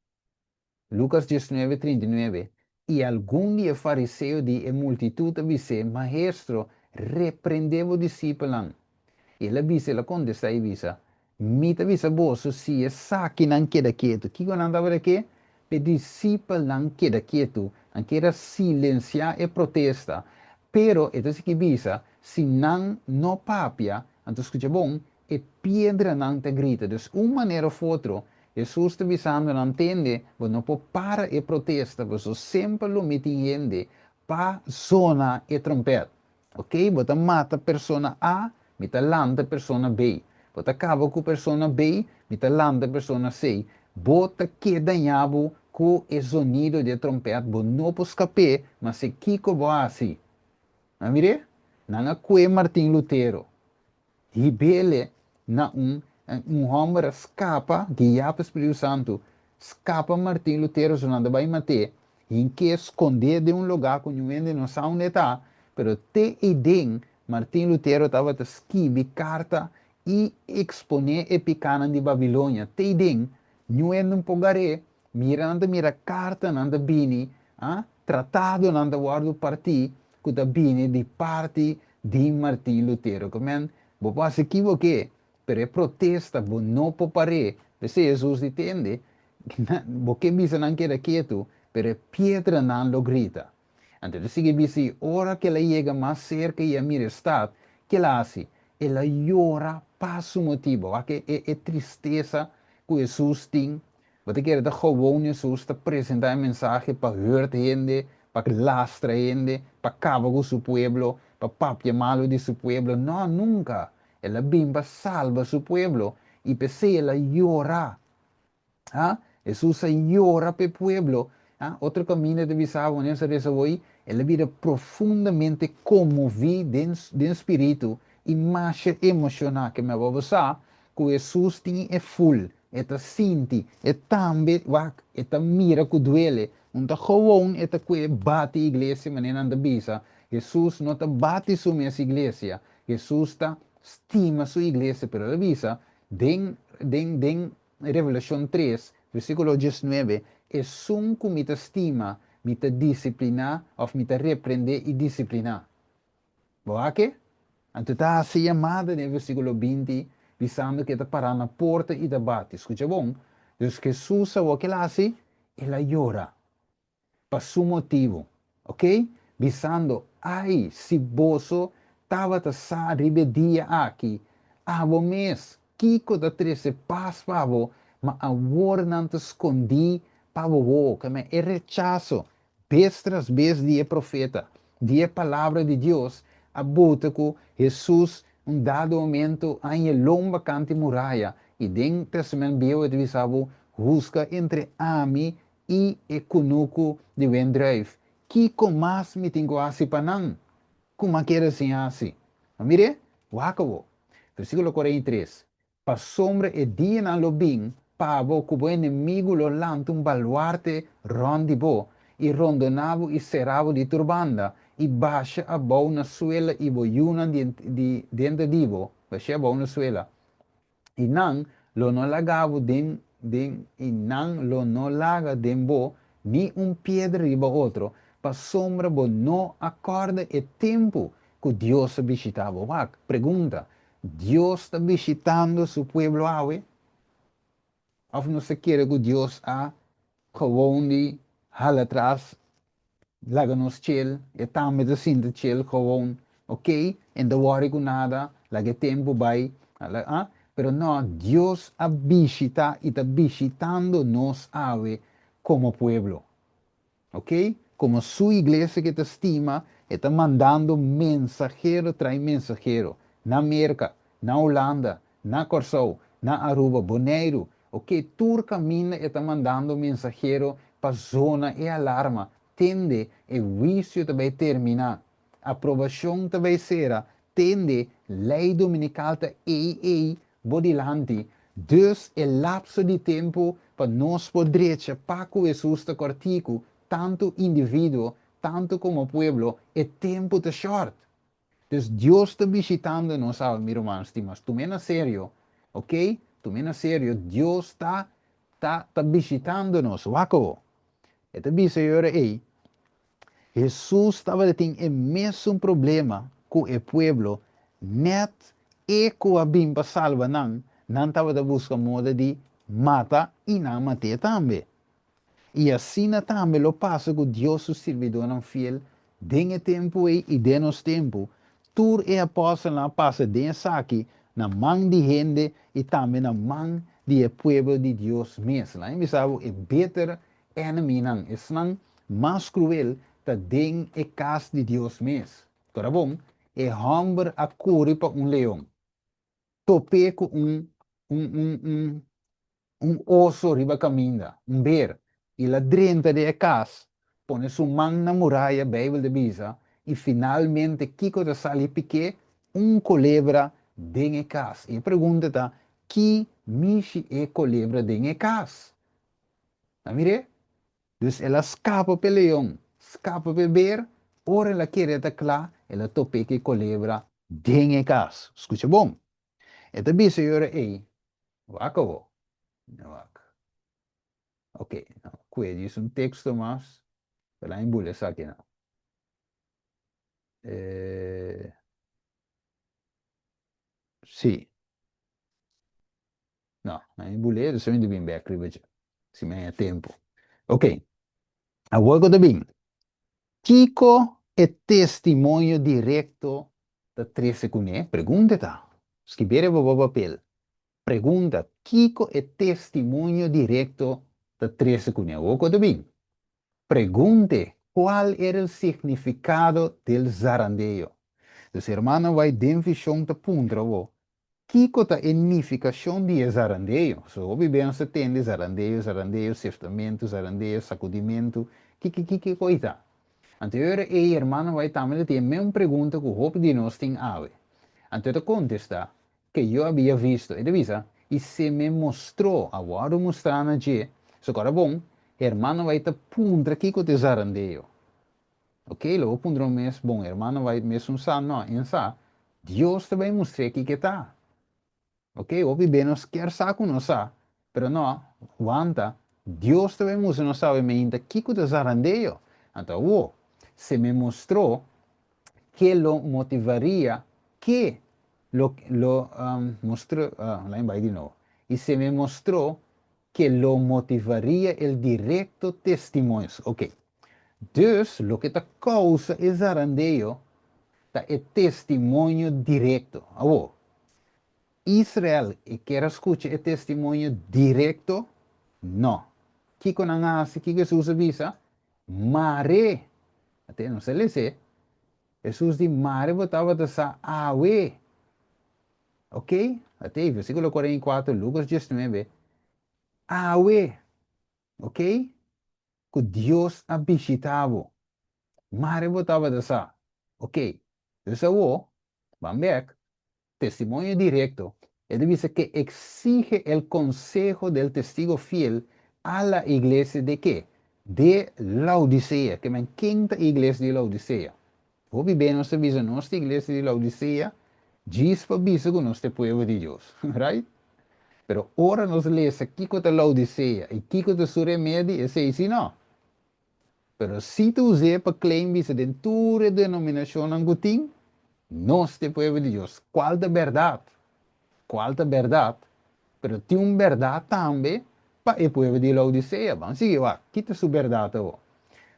Lucas 19:39, i algun di e fariseo di e multitut a bis'é: "Maestro, reprendé bo disipelnan." I el a bisa, el a kontestá i bisa: "Mi ta bisa boso, si esakinan keda ketu." Kiko nan tabata ke? E disipelnan keda ketu. Nan ker a silensiá e protesta. Pero, e ta sigui bisa, si nan no papia, anto skucha bon, e piedranan ta grita. Dus un manera òf otro, Hesus ta bisando nan: tende, bo no por para e protesta, bo semper lo miti hende pa zona e tròmpèt. Ok? Bo ta mata persona A, mi ta lanta persona B. Bo ta kaba ku persona B, mi ta lanta persona C. Bo ta keda dañá ku e zonido di tròmpèt, bo no por skapa, ma si kiko bo hasi. Ma mira, nan a kue Martin Lutero. Hib'é na un hòmber a skapa, guiá pa Spiritu Santu, skapa Martin Lutero, so nan ta bai mat'é, hink'é skonde den un lugá ku ningun hende no sa unda ta, pero te den Martin Lutero tabata skibi karta i eksponé e pikánan di Babilonia. Te den, ningun hende no por gar'é, mira nan ta mira kartanan ta bini, ah, tratadonan ta wòrdu partí, ku ta bini di parti di Martin Lutero. Ke men, bo por ekivoká, pero e protesta bo no por par'é. P'esei Hesus di: tende, bo ke bisa nan keda ketu, pero e piedranan lo grita. Anto e sigui bisa, ora ku el a yega mas serka i a mira e stat, kiko el a hasi? El a yora pa su motibu. Wak e tristesa ku Hesus tin. Bo ta kere ta gewoon Hesus ta presentá e mensahe pa hurt hende, pa lastra hende, pa kaba ku su pueblo, pa papia malu di su pueblo? No, nunka. El a bin pa salba su pueblo i p'esei el a yora. Ha? Hesus a yora pa e pueblo. Ha? Otro kaminda ta bisa, el a bira profundamente konmoví den spiritu i masha emoshoná. Ke men bo sa ku Hesus tin e ful, e ta sinti, e tambe wak, e ta mira ku duele. No ta gewoon e ta kue bati iglesia, manera nan ta bisa. Hesus no ta bati su mes iglesia. Hesus ta stima su iglesia, pero el a bisa den Revelashon 3, versíkulo 19: "Esun ku mi ta stima, mi ta disipliná òf mi ta reprendé i disipliná." Bo ke? Anto ta hasi yamada den versíkulo 20, bisando ku e ta pará na porta i ta bati. Skucha bon, Dus Hesus sa kiko el a hasi? El a yora pa su motibu, ok? Bisando: "Ai, si boso tabata sa riba e dia aki, abo mes, kiko ta trese pas pa bo, ma awor nan ta skondí pa bo." Ke men e rechaso, bes tras bes di e profeta, di e palabra di Dios, a buta ku Hesus un dado momento a haña lomba kant'i muraya, i den Tèstamènt Bieu ta bisa bo: "Husga entre ami i e kunuku di wendrùif. Kiko mas mi tin ku hasi pa nan? Ku m'a kere siña hasi?" Mira, wak awor. Versíkulo 43. Pasobra e dianan lo bin pa bo ku bo enemigu lo lanta un baluarte rònt di bo, i rondoná bo i será bo di tur banda, i basha abou na suela i bo yunan di denter di bo, bash'é abou na suela, i nan lo no laga bo den den i nan lo no laga den bo ni un piedra riba otro, pasobra bo no a kòrda e tempu ku Dios a bishitá bo. Wak, pregunta, Dios ta bishitando su pueblo awe? Òf nos ta kere ku Dios a gewoon di hala atras, laga nos chill, e tambe ta sinta chill gewoon, ok, e no ta wòri ku nada, laga e tempu bai, ah? Pero no, Dios a bishita i ta bishitando nos awe komo pueblo. Ok? Komo su iglesia ku e ta stima, e ta mandando mensahero tras mensahero na Merka, na Hulanda, na Kòrsou, na Aruba, Boneiru. Ok, tur kaminda e ta mandando mensahero pa zona e alarma. Tende, e huisio ta bai terminá. Aprobashon ta bai sera. Tende, lei dominikal ta ei ei bo dilanti. Dus e lapso di tempu pa nos por drecha pa ku Hesus ta kòrtiku, tantu individuo, tantu komo pueblo, e tempu ta shòrt. Dus Dios ta bishitando nos awe, mi ruman stima. Tum'é na serio, ok? Tum'é na serio. Dios ta ta ta bishitando nos. Wak awo. E ta bisa e ora ei, Hesus tabatin e mesun problema ku e pueblo, nèt e ku a bin pa salba nan, nan tabata buska moda di mata i nan mat'é tambe. I asina tambe lo pasa ku Dios su sirbidónan fiel den e tempu ei i den nos tempu. Tur e apòstelnan a pasa den esaki na man di hende i tambe na man di e pueblo di Dios mes. Laga mi bisa bo, e beter Enemynan, esnan mas kruel, ta den e kas di Dios mes. Tora bon, e hòmber a kuri pa un leon, top'é ku un un un un un oso riba kaminda, un ber, i el a drenta den e kas, pone su man na muraya, Beibel ta bisa, i finalmente kiko ta sali pik'é? Un kolebra den e kas. I e pregunta ta, ki mishi e kolebra den e kas? Ta mir'é? Dus el a skapa p'e leon, skapa p'e ber, ora el a kere ta kla, el a top'é ku e kolebra den e kas. Skucha bon. E ta bisa e ora ei, Wak awor. Wak. Oké, no, kue djis un teksto mas, pero laña bula esaki nan. Eh, sí. No, nan e bulé, dus mi ta bin bek riba dje, si mi haña tempu. Ok, awor ku ta bin, kiko e testimonio direkto ta trese kuné? Pregunta ta, skibé riba bo papel, pregunta, kiko e testimonio direkto ta trese kuné? Awor ku ta bin, pregunte, kual era el signifikado del zarandeo? Dus hermano bai den vishon ta puntra bo, Kiko ta e nifikashon di e zarandeo? So hopi bes nos ta tende zarandeo, zarandeo, seftamentu, zarandeo, sakudimentu. Kiko kiko kiko ei ta? Anto e ora ei hermano bai tambe ta tin e mesun pregunta ku hopi di nos tin awe. Anto e ta kontestá, Ke yo habia visto. E ta bisa, I se me mostró, a wòrdu mustrá na dje. So kòrda bon, hermano bai ta puntra kiko ta e zarandeo. Ok, lo bo puntra bo mes, bon, hermano White mesun sa? No, en sa. Dios ta bai mustr'é kiko e ta. Ok, hopi be nos kier sa ku nos sa, pero no, wanta, Dios ta bai mustra nos awe meinta kiko ta zarandeo. Anto awo, se me mostró ke lo motivaria ke lo lo mostró, laat mi bai di nobo, i se me mostró ke lo motivaria el directo testimonio. Ok. Dus, loke ta kousa e zarandeo ta e testimonio direkto. Awor, Israel e kier a skucha e testimonio direkto? No. Kiko nan a hasi? Kiko Hesus a bisa? Mare! Ate, nos a les'é. Hesus di, Mare bo tabata sa awe. Ok? Ate, versíkulo 44, Lukas 19, Awe! Ok? Ku Dios a bishitá bo. Mare bo tabata sa. Ok, dus awor, ban bek, testimonio direkto. E ta bisa que exige el consejo del testigo fiel a la iglesia de ke? De Laodicea. Ke men ken ta iglesia di Laodicea? Hopi be nos ta bisa nos ta iglesia di Laodicea, djis pa bisa ku nos ta e pueblo di Dios. Right? Pero ora nos lesa kiko ta Laodicea i kiko ta su remedi, esei si no. Pero si ta us'é pa claim bisa den tur e denominashonnan ku tin, nos ta e pueblo di Dios. Kual ta bèrdat? Kual ta bèrdat? Pero tin un bèrdat tambe pa e pueblo di Laodicea. Ban sigui wak, ki ta su bèrdat awor?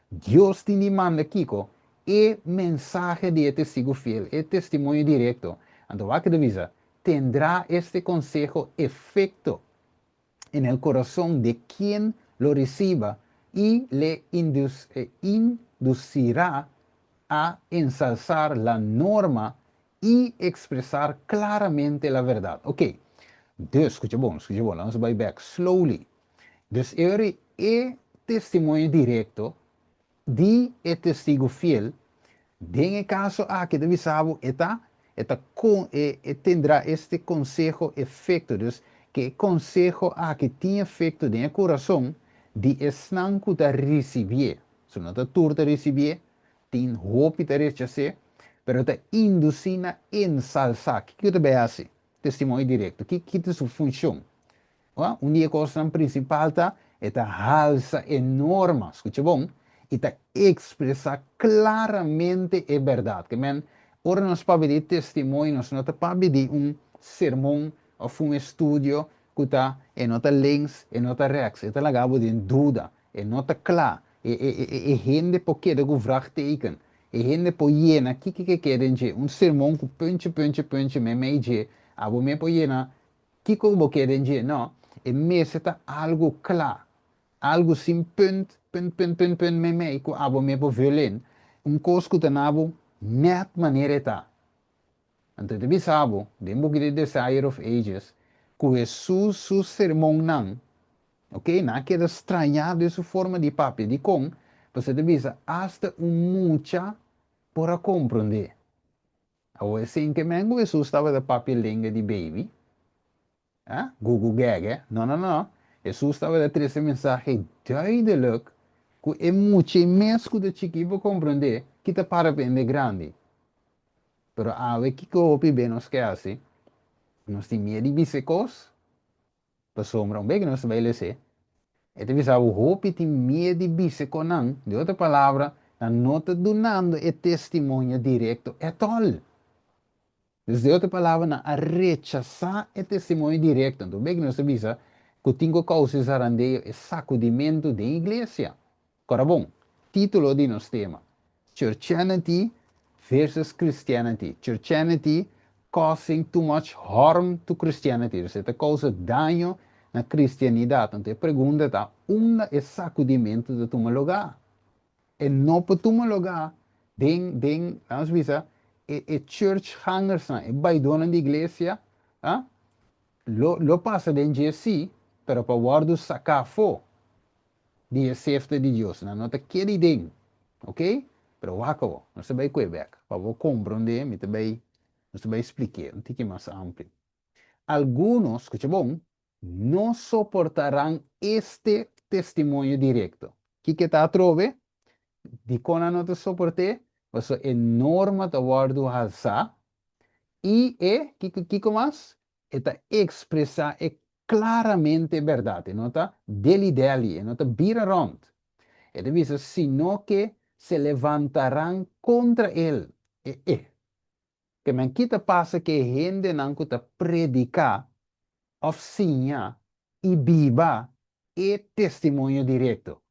Dios tin di manda kiko? E mensahe di e testigu fiel, e testimonio direkto. Anto wak ta bisa, Tendrá este consejo efecto en el corazón de quien lo reciba y le inducirá a ensalzar la norma y expresar claramente la verdad. Ok, dus, scucha bon, scucha bon, laat nos bai back slowly. Dus e ora e testimonio directo di e testigo fiel, den e caso aki ta bisa bo e ta, e ta con, e, e tendrá este conseho efecto, dus ke e conseho aki tin efecto den e curason di esnan cu ta ricibié. So no ta tur ta ricibié, tin hopi ta rechas'é, pero ta inducí na ensalsá. Kiko ta bay haci? Testimonio directo. Ki, ki ta su funcion? Un di e kosnan prinsipal ta e ta halsa e norma, skucha bon, i ta ekspresá klaramente e bèrdat. Ke men, ora nos papia di testimonio, nos no ta papia di un sermon òf un estudio ku ta e no ta links, e no ta rèks, e ta laga bo den duda, e no ta kla, e e e e hende por keda ku vragteken, e hende por yena kiko ke keda den dje, un sermon ku puntje, puntje, puntje meimei dje, abo mes por yena Kiko bo ke den dje? No, e mester ta algu kla, algu sin punt, punt, punt, punt, punt meimei ku abo me por vul in, un kos ku ta na bo nèt manera e ta. Anto e ta bisa bo den buki di Desire of Ages ku Hesus su sermonnan, ok, nan a keda strañá den su forma di papia. Dikon? Pasobra e ta bisa asta un mucha por a komprondé. Awor esei ke men ku Hesus tabata papia lenga di baby? Ah, gugu gègè? No, no, no. Hesus tabata trese mensahe duidelik ku e mucha mes ku ta chikí por komprondé ki ta para pa hende grandi. Pero awe kiko hopi be nos ke hasi? Nos tin miedu di bisa e kos? Pasobra un bes ku nos ta bai les'é, e ta bisa bo hopi tin miedu di bisa ku nan, di otro palabra, nan no ta dunando e testimonio direkto ètòl. Dus di otro palabra, nan a rechasá e testimonio direkto. Anto un bes ku nos ta bisa ku tin ku kousa e zarandeo, e sakudimentu den iglesia. Kora bon, título di nos tema, Churchianity versus Christianity, Churchianity causing too much harm to Christianity, dus e ta kousa daño na kristianidat. Anto e pregunta ta, unda e sakudimentu ta tuma lugá? E no por tuma lugá den, den, laat nos bisa, e, e churchgangersnan, e baidónan di iglesia, ah, lo, lo pasa den dje sí, pero pa wòrdu saká afó. Di e sefte di Dios. Nan no ta keda den. Ok? Pero wak awor. Nos ta bai kue bek. Pa bo komprondé, mi ta bai, nos ta bai splik'é un tiki mas amplio. Algunos, skucha bon, no soportarán este testimonio direkto. Kiko e ta atrobe? Dikon nan no ta soport'é? Pasobra e norma ta wòrdu halsá i e, kiko, kiko mas? E ta ekspresá e klaramente e bèrdat, e no ta deli-deli, e no ta bira rònt. E ta bisa, sino ke se levantarán kontra el. E e. Ke men ki ta pasa ku e hendenan ku ta prediká òf siña i biba e testimonio direkto?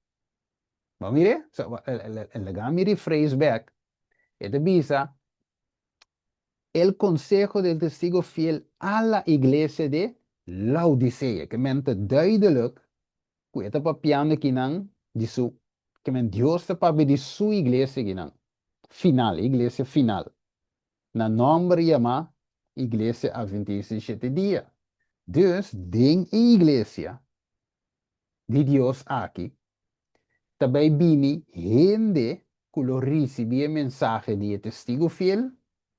Bo mir'é? So, laga mi rephrase bèk. E ta bisa, El consejo del testigo fiel a la iglesia de Laodicea, ke men ta duidelijk ku e ta papiando kinan di su, ke men Dios ta papia di su iglesia kinan, final, e iglesia final, na nòmber yamá Iglesia Adventista di Shete Dia. Dus, den e iglesia di Dios aki, ta bai bini hende ku lo risibí e mensahe di e testigu fiel,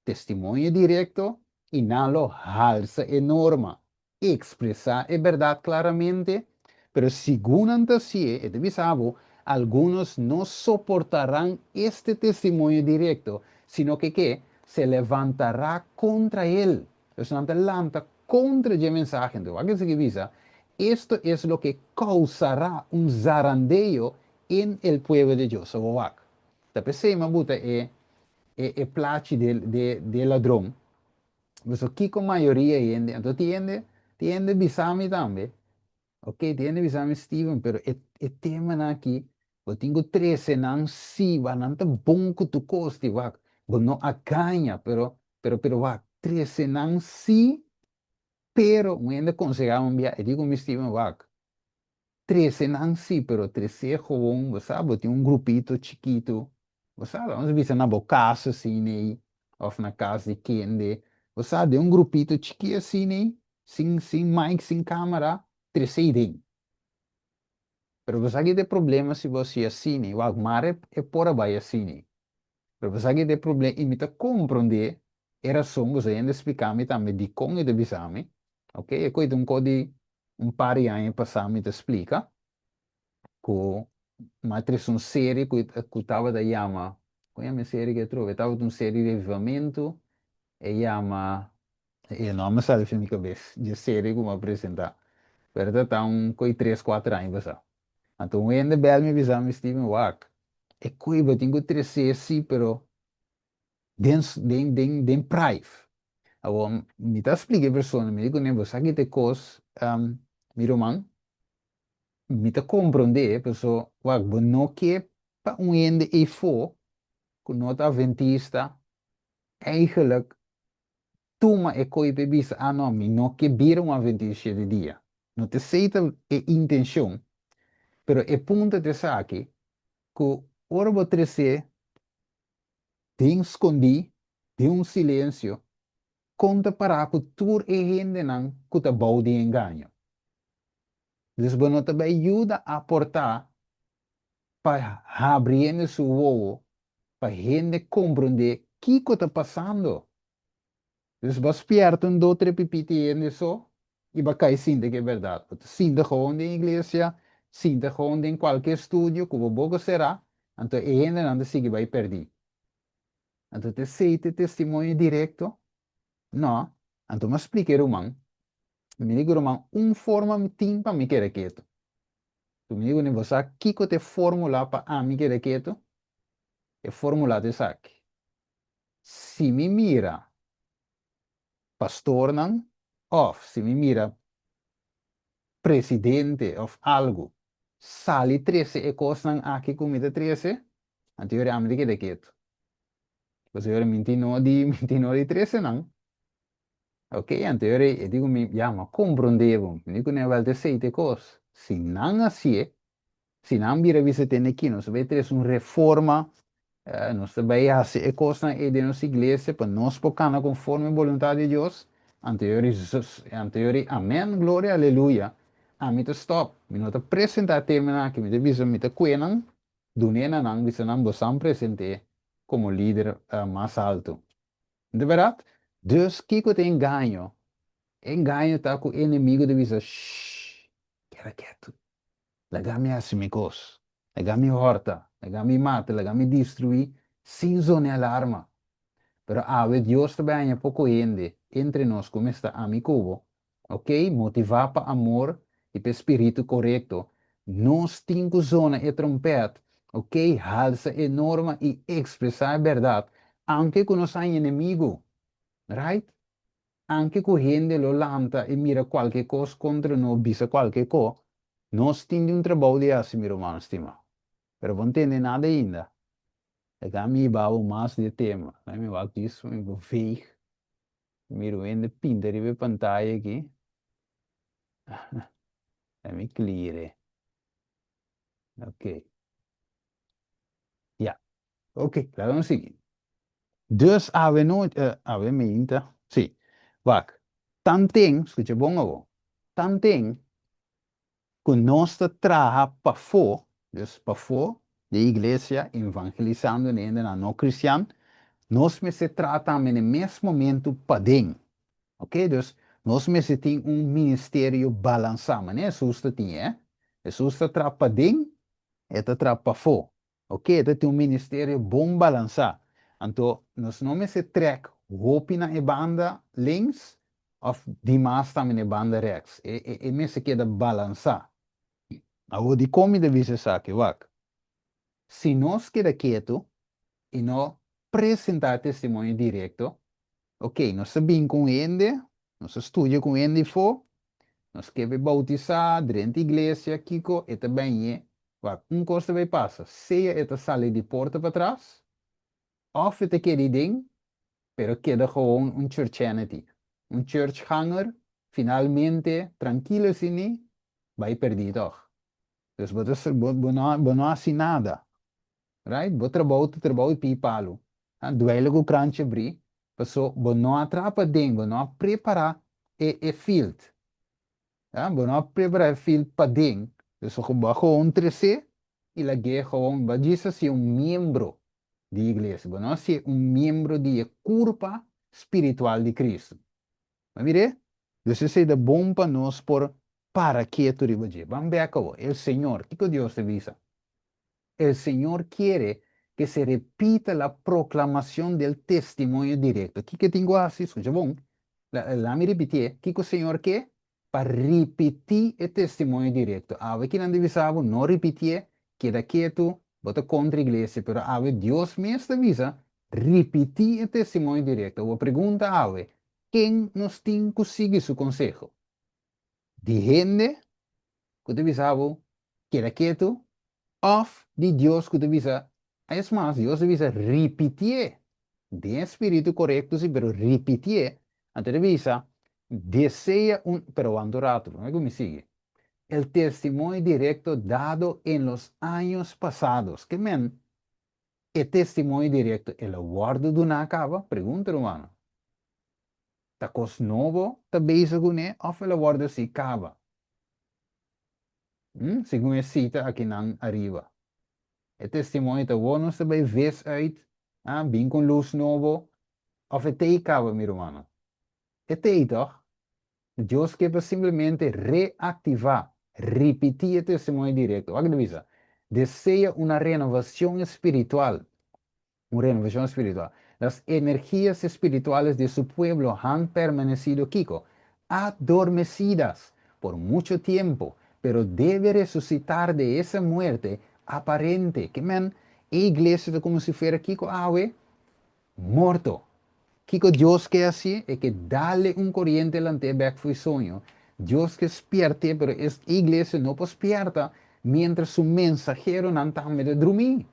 testimonio direkto. I nan lo halsa e norma, ekspresá e bèrdat klaramente, pero segun nan ta hasié, e ta bisa bo, algunos no soportarán este testimonio direkto, sino ke ke se levantará kontra el. Dus nan ta lanta kontra dje mensahe. Anto wak esaki bisa, Esto es lo ke kousará un zarandeo en el pueblo de Dios. So bo wak. Ta p'esei mi a buta e e plachi de de de ladron. Pasobra kiko mayoria hende, anto tin hende tin hende bisa mi tambe, ok, tin hende bisa mi Steven, pero e e temanan aki bo tin ku trese nan si, wak nan ta bon ku tur kos di wak, bo no a gaña, pero pero pero wak trese nan si, pero un hende konsehá mi un bia, e di ku mi Steven wak, Trese nan si, pero tres'é gewoon, bo sa, bo tin un grupito chikitu, bo sa, laga nos bisa na bo kas asina ei, òf na kas di kende, bo sa, den un grupito chikí asina ei, sin sin mic, sin kámara, tres'é ei den. Pero bo sa ki ta e problema si bo hasi asina ei? Wak, mara e por a bai asina ei. Pero bo sa ki ta e problema, i mi ta komprondé e rason, bo sa hende splika mi tambe dikon e ta bisa mi, ok, e koe ta un kos di un par di aña pasá mi ta splika ku mi a trese un serie ku ku tabata yama, kon yama e serie ke atrobe? E tabata un serie di avivamentu, e yama, e nòmber sali for mi kabes dje serie ku mi a presentá, pero ta ta un koe tres kuater aña pasá. Anto un hende bèl mi bisa mi, Steven, wak, e koe bo tin ku tres'é sí, pero den den den den prive. Awor, mi ta splika e persona, mi di kuné, bo sa ki ta e kos, mi ruman, mi ta komprondé, paso, wak, bo no ke pa un hende eifó ku no ta aventista eigenlijk tuma e koe pa e bisa, ah no, mi no ke bira un aventista shete dia. No ta esei ta e intenshon, pero e punto ta esaki, ku ora bo tres'é den skondí, den un silensio, kon ta pará ku tur e hendenan ku ta bou di engaño? Dus bo no ta bai yuda aportá pa habri hende su wowo pa hende komprondé kiko ta pasando. Dus bo a spièrta un do tre pipiti hende so i bo a kai sinta ku e bèrdat. Bo ta sinta gewoon den iglesia, sinta gewoon den kualke estudio ku bo boka será, anto e hendenan ta sigui bai pèrdí. Anto ta esei ta e testimonio direkto? No. Anto mi a splika e ruman, mi di ku ruman, un forma mi tin pa mi keda ketu. Tu mi di ku bo sa kiko ta e fórmula pa ami keda ketu? E fórmula ta esaki, Si mi mira pastornan òf si mi mira presidente òf algu sali trese e kosnan aki ku mi ta trese, anto yora ami ta keda ketu. Pasobra yora mi tin no di mi tin no di trese nan. Ok, anto yora e di ku mi, ya, mi a komprondé bo. Mi di ku nan, wèl ta esei ta e kos. Si nan hasié, Si nan bira bisa tende aki, nos ta bai trese un reforma, nos ta bai hasi e kosnan ei den nos iglesia pa nos por kana konforme boluntat di Dios, anto yo ri anto yo ri amen, gloria, aleluya. Ami ta stòp, mi no ta presentá e temanan aki, mi ta bisa mi ta kue nan, dun'é na nan, bisa nan bo san present'é komo lider mas altu. No ta bèrdat? Dus kiko ta e engaño? E engaño ta ku e enemigu ta bisa, Shh, keda ketu. Laga mi hasi mi kos. Laga mi hòrta. Laga mi mata. Laga mi destruí sin zona e alarma. Pero awe Dios ta bai haña poko hende entre nos ku mester ami ku bo, ok, motivá pa amor i pa e spiritu korekto. Nos tin ku zona e trompèt, ok, halsa e norma i ekspresá e bèrdat, aunke ku nos haña enemigu. Right? Anke ku hende lo lanta i mira kualke kos kontra no bisa kualke ko, nos tin di un trabou di hasi, mi ruman stimá. Pero bo ntende nada ainda. Laga mi hiba bo mas di e tema. Laga mi wak djis mi bo veeg. Mira un hende pinta riba e pantaya aki. Laga mi clear e. Ok. Ya. Ok, laga nos sigui. Dus awe nochi, awe meinta, sí. Wak, tanten, skucha bon awor, tanten ku nos ta traha pafó, dus pafó di e iglesia, evangelisando na hendenan no kristian, nos mester traha tambe na e mes momentu paden. Ok, dus nos mester tin un ministerio balansá, manera Hesus ta tin, eh? Hesus ta traha paden, e ta traha pafó. Ok, e ta tin un ministerio bon balansá. Anto, nos no mester trèk hopi na e banda links òf dimas tambe na e banda rèks. E, e, e mester keda balansá. Awor, dikon mi ta bisa esaki? Wak. Si nos keda ketu i no presentá testimonio direkto, ok, nos ta bin ku un hende, nos ta studia ku un hende afó, nos ke boutisá, drenta iglesia, kiko, e ta bini, wak, un kos ta bai pasa, sea e ta sali di porta patras, òf e ta keda den, pero keda gewoon un churchianity, un churchganger, finalmente, trankil asina, bai pèrdí toch. Dus bo, bo, bo, no, bo no hasi nada. Right? Bo trabou ta trabou di palu. Duele ku kranchi habrí, paso bo no a traha paden, bo no a prepará e, e field. Ja? Bo no a prepará e field paden. Dus bo gewoon trese i lag'é gewoon, bo djis hasi un miembro di iglesia. Bo no hasi un miembro di kurpa spiritual di Kristu. Ma mira, dus esei ta bon pa nos por para ketu riba dje. Ban bèk. El Señor, kiko Dios ta bisa? El Señor quiere que se repita la proclamación del testimonio directo. Kiko tin ku hasi? Skucha bon. Laga mi ripití. Kiko Señor ke? Pa ripití e testimonio direkto. Awe ku nan ta bisa bo, no ripití, keda ketu, bo ta kontra iglesia, pero awe Dios mes ta bisa, ripití e testimonio direkto. E pregunta awe, ken nos tin ku sigui su konseho? Di hende ku ta bisa bo, keda ketu, òf di Dios ku ta bisa, es mas, Dios ta bisa ripití. Den spiritu korekto, sí, pero ripití. Anto ta bisa, desea un, pero aguanta un ratu, promé ku mi sigui. El testimonio directo dado en los años pasados. Ke men, e testimonio direkto, el a wòrdu duná kaba? Pregunta, ruman. Ta kos nobo ta bezig kuné òf el a wòrdu hasí kaba? Segun e sita akinan ariba. E testimonio ta bon nos ta bai vis uit, ah, bin ku lus nobo, òf e t'ei kaba, mi ruman? E t'ei, toch? Dios ke simplemente reaktivá, ripití e testimonio direkto. Wak bisa. Desea una renovación espiritual. Una renovación espiritual. Las energías espirituales de su pueblo han permanecido, kiko, adormecidas por mucho tiempo, pero debe resucitar de esa muerte aparente. Ke men, e iglesia ta komo si fuera kiko awe, morto. Kiko Dios ke hasi e ke dal un koriente lant'é bèk for di soño. Dios ke spièrt'é, pero e iglesia no por spièrta mientras su mensaheronan tambe ta drumí.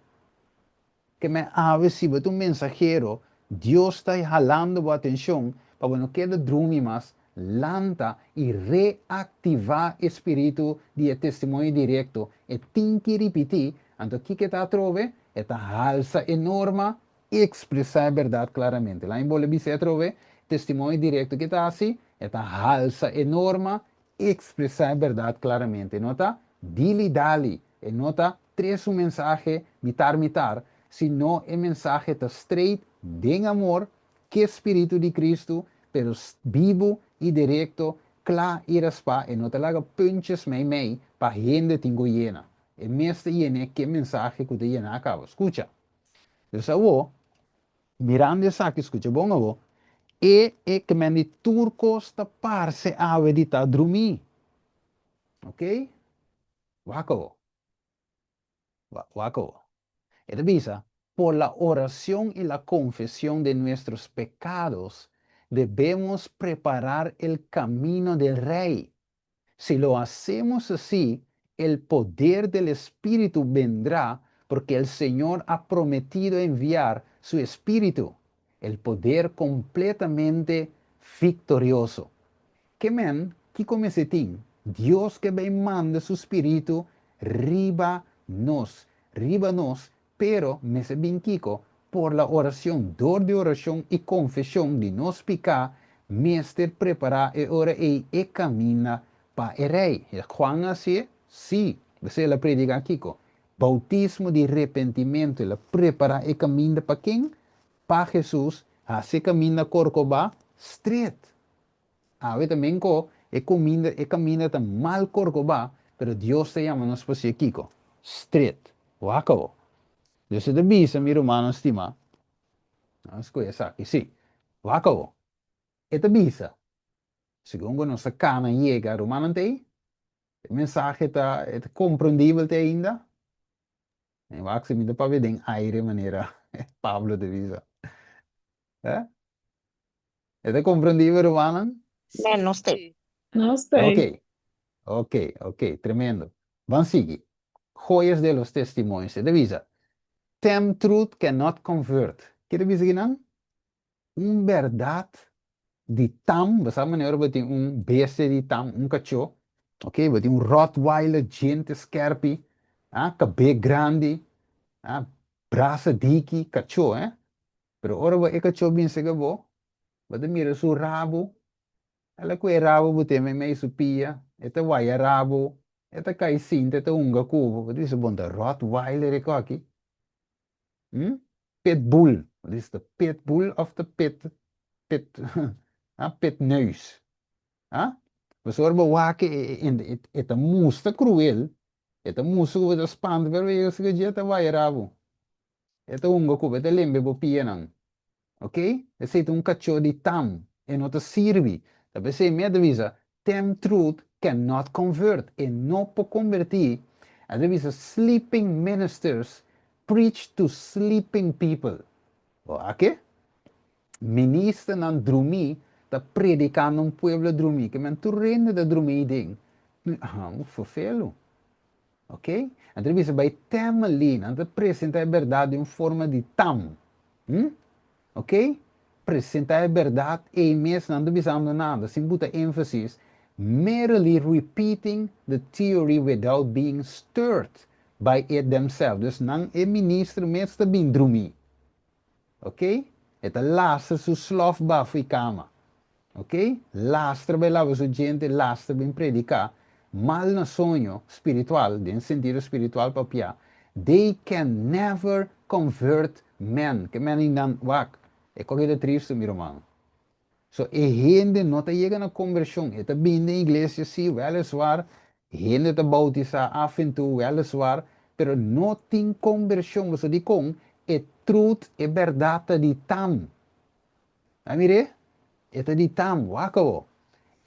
Ke men awe si bo ta un mensahero, Dios ta halando bo atenshon pa bo no keda drumi mas, lanta i reaktivá e spiritu di e testimonio direkto. E tin ku ripití, anto kiko ta atrobe, e ta halsa e norma, ekspresá e bèrdat klaramente. Laga mi bolbe bisa atrobe, testimonio direkto ku ta asina, e ta halsa e norma, ekspresá e bèrdat klaramente. No ta dili dali, e no ta trese un mensahe mitar mitar, sino e mensahe ta straight, den amor, ku spiritu di Kristu, pero bibu i direkto, kla i raspá, e no ta laga puntjes mei mei pa hende tin ku yena. E mes ta yena ku mensahe ku ta yena kaba. Skucha. Dus awo, mirando esaki, skucha bon awo, e e ke men di tur kos ta parse awe di ta drumí. Ok? Wak awo. Wak awo. E ta bisa, por la oración y la confesión de nuestros pecados, debemos preparar el camino del Rey. Si lo hacemos así, el poder del Espíritu vendrá, porque el Señor ha prometido enviar su Espíritu, el poder completamente victorioso. Ke men, kiko mester tin? Dios ke bai manda su spiritu riba nos, pero mester bin kiko, por la orashon, dor di orashon i konfeshon di nos piká, mester prepará e ora ei e kaminda pa e rei. Juan asina, sí, el a prediká kiko. Boutismo di arepentimentu, el a prepará e kaminda pa ken? Pa Hesus, hasi kaminda korkobá, straight. Awe ta menko e kuminda, e kaminda ta mal korkobá, pero Dios ta yama nos pa hasié kiko? Stret. Wak awor. Dios ta bisa, mi rumannan stimá, nos skohe esaki, sí. Wak awor. E ta bisa, segun ku nos ta kana yega, rumannan ta ei? E mensahe ta, e ta komprendibel te ainda? Mi wak si mi ta papia den aire manera Pablo ta bisa. Eh? E ta komprendibel, rumannan? Nee, nos te. Sí. Nos te. Ok, ok, ok, tremendo. Ban sigui. Joyas de los testimonios. E ta bisa, Tem truth cannot convert. Ke ta bisa kinan? Un bèrdat di tam, bo sa manera ora bo tin un bestia di tam, un kachó, ok, bo tin un Rottweiler, djente skèrpi, ah, kabé grandi, ah, brasa diki, kachó, eh. Pero ora bo e kachó bin sega bo, bo ta mira su rabu, el a ku e rabu bo tin meimei su pia, e ta waya rabu, e ta kai sinta, e ta hunga ku bo, bo ta bisa bon ta Rottweiler e koki. Hm? Pit bull. Wat is het? Pit bull of de pit, pit, ah, pit neus? Ah? Pasobra bo wak e, e, e ta mustra cruel, e ta mustra ku bo ta spanta, pero e yega dje ta waya bo. E ta hunga ku bo, e ta lembe bo pianan. Ok? Esei ta un kachó di tam. E no ta sirbi. Ta p'esei mi a ta bisa, tem truth cannot convert. E no por konbertí. A ta bisa, sleeping ministers preach to sleeping people. Bo a ke? Ministernan drumí ta prediká na un pueblo drumí. Ke men tur hende ta drumí ei den. Ah, un ferfelu. Ok? Nan ta bisa bai temely, nan ta presenta e berdad den un forma di tam. Hm? Ok? Presenta e berdad ei mes, nan ta bisando nada, sin buta énfasis, merely repeating the theory without being stirred by it themselves. Dus nan e minister mes ta bin drumí. Ok? E ta lastra su slof bafo i kama. Ok? Lastra bai laba su djente, lastra bin prediká. Mal na soño spiritual, den sentido spiritual papiá, they can never convert men. Ke men nan wak, e koki ta tristu mi ruman. So e hende no ta yega na konvershon, e ta bin den iglesia si, wèleswar, hende ta boutisá af en toe, wèleswar, pero no tin konvershon. Pasobra dikon? E truth, e bèrdat ta di tam. A mir'é? E ta di tam, wak awo.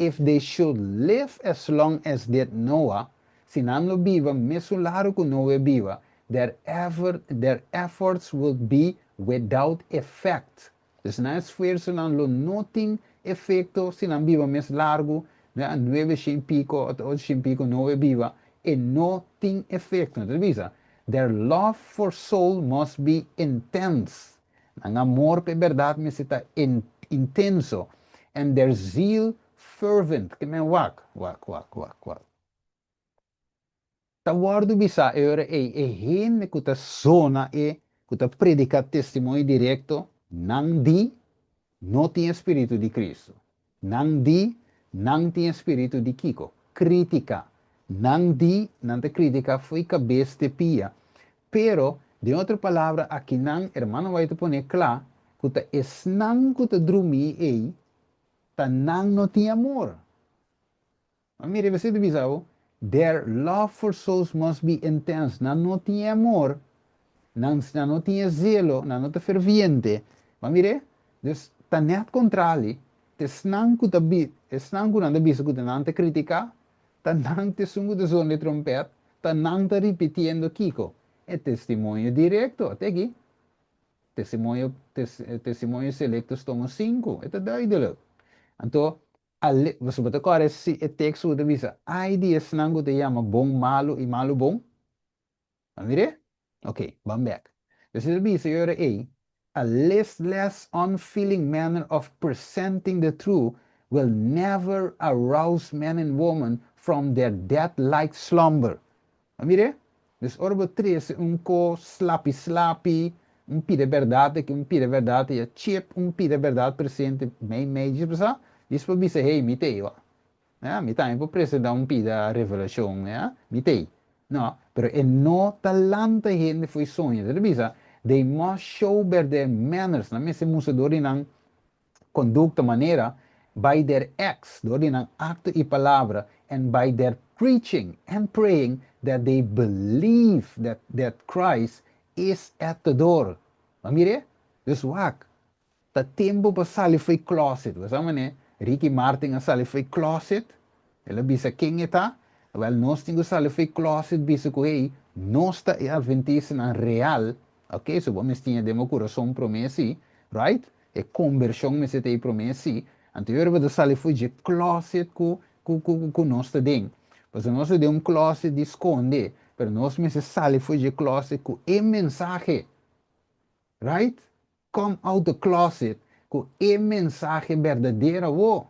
If they should live as long as did Noah, si nan lo biba mesun largu ku Noe biba, their effort, their efforts would be without effect. Dus nan esfuersonan lo no tin efekto si nan biba mes largu, no nuebe shen piko òf ocho shen piko Noe biba, e no tin efekto. Nan ta bisa, their love for soul must be intense. Nan amor pa e bèrdat mester ta intenso, and their zeal fervent. Ke men wak, wak, wak, wak, wak. Ta wòrdu bisá e ora ei, e hende ku ta zona e ku ta prediká testimonio direkto, nan di, no tin e spiritu di Kristu. Nan di, nan tin e spiritu di kiko? Kritika. Nan di, nan ta kritika fo'i kabes te pia. Pero, den otro palabra, akinan hermano White ta pone kla ku ta esnan ku ta drumí ei, ta nan no tin amor. Ma mira, e versíkulo ta bisa bo, Their love for souls must be intense. Nan no tin e amor, nan, nan no tin e zelo, nan no ta ferviente. Ma mira, dus ta nèt kontrali, ta esnan ku ta bi, esnan ku nan ta bisa ku ta nan ta kritiká, ta nan ta esun ku ta zona e trompèt, ta nan ta ripitiendo kiko? E testimonio direkto. Te aki, testimonio, tes, testimonio selectos tomo sinku, e ta duidelijk. Anto, Ale, boso bo ta kòrda si e teksto ku ta bisa, Ai di esnan ku ta yama bon malu i malu bon? A mir'é? Ok, ban bèk. Dus e ta bisa e ora ei, A listless, unfeeling manner of presenting the truth will never arouse men and women from their death-like slumber. A mir'é? Dus ora bo trese un ko slapi slapi, un pida bèrdat aki, un pida bèrdat aya, chip un pida bèrdat presente mei mei, djis bo sa? Djis por bisa, hey, mi t'ei wak. Ya, mi tambe por presentá un pida revelashon, ya, mi t'ei. No, pero e no ta lanta hende fo'i soño. Ta bisa, they must show by their manners, nan mester mustra dor di nan kondukta, manera, By their acts, dor di nan akto i palabra, and by their preaching and praying that they believe that Christ is at the door. Bo a mir'é? Dus wak, ta tempu pa sali fo'i closet. Bo sa manera Ricky Martin a sali fo'i closet? El a bisa ken e ta. Wel, nos tin ku sali fo'i closet bisa ku hey, nos ta e adventistanan real. Ok, so bo mester tin den bo kurason promé sí, right? E kombershon mester ta ei promé sí. Anto ora bo ta sali fo'i dje closet ku nos ta den. Pasobra nos ta den un closet di skonde, pero nos mester sali fo'i dje closet ku e mensahe. Right? Come out the closet ku e mensahe berdadero awo.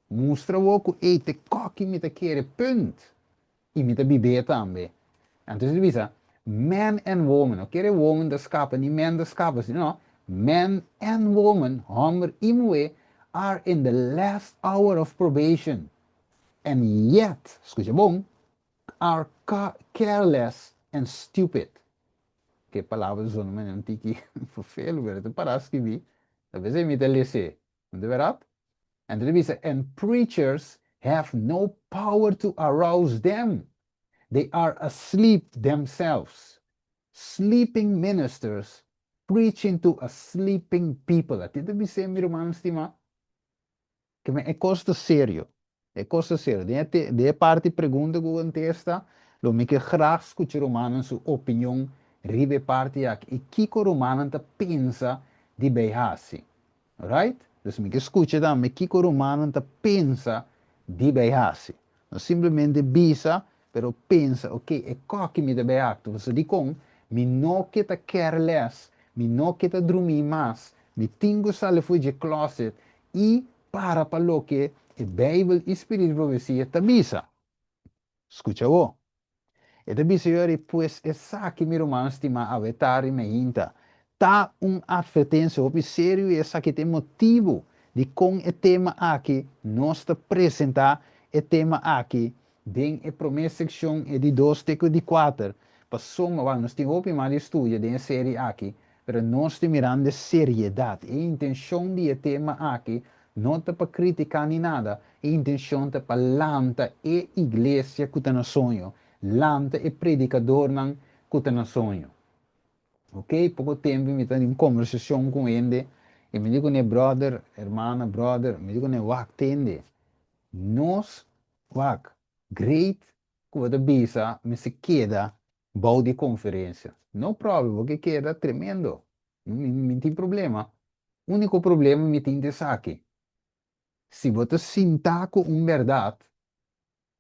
Mustra awo ku ey te koki mi ta kere, punt. I mi ta bib'é tambe. Anto ta bisa, man and woman, no kere woman ta skapa ni man ta skapa, sino man and woman, hòmber i muhé, are in the last hour of probation and yet, skucha bon, are careless and stupid. Ke palabra zona manera un tiki verveel, pero ta para skibí. Ta bes mi ta les'é. No ta bèrdat? Anto ta bisa, and preachers have no power to arouse them. They are asleep themselves. Sleeping ministers preaching to a sleeping people. Ati ta bis'é, mi ruman stimá. Ke men e kos ta serio. E kos ta serio. Den e den e parti pregunta ku kontesta, lo mi ke graag skucha rumannan su opinion riba e parti aki i kiko rumannan ta pensa di bay hasi. Right? Dus mi ke skucha tambe kiko rumannan ta pensa di bay hasi. No simplemente bisa, pero pensa, ok, e koki mi ta bay aktua, pasobra dikon mi no ke ta careless, mi no ke ta drumí mas, mi tin ku sali for dje closet i para pa loke e Beibel i spiritu di profesia ta bisa. Skucha bo. E ta bisa yori, Pues esaki, mi ruman stimá, awe tardi meinta, ta un atvertensia hopi serio i esaki ta e motibu di kon e tema aki nos ta presentá e tema aki den e promé sekshon, e di dos te ku e di kuater, pasobra wak nos tin hopi mas di studia den e seri aki, pero nos tin mirando e seriedat, e intenshon di e tema aki no ta pa kritiká ni nada, e intenshon ta pa lanta e iglesia ku ta na soño, lanta e predikadornan ku ta na soño. Ok, poko tempu mi ta den un kombersashon ku un hende i mi di kuné, bròder, hermana, bròder, mi di kuné, wak, tende, nos, wak, great ku bo ta bisa mester keda bou di konferensia. No problem, bo ke keda, tremendo. Mi mi tin problema. Úniko problema mi tin ta esaki, si bo ta sintá ku un bèrdat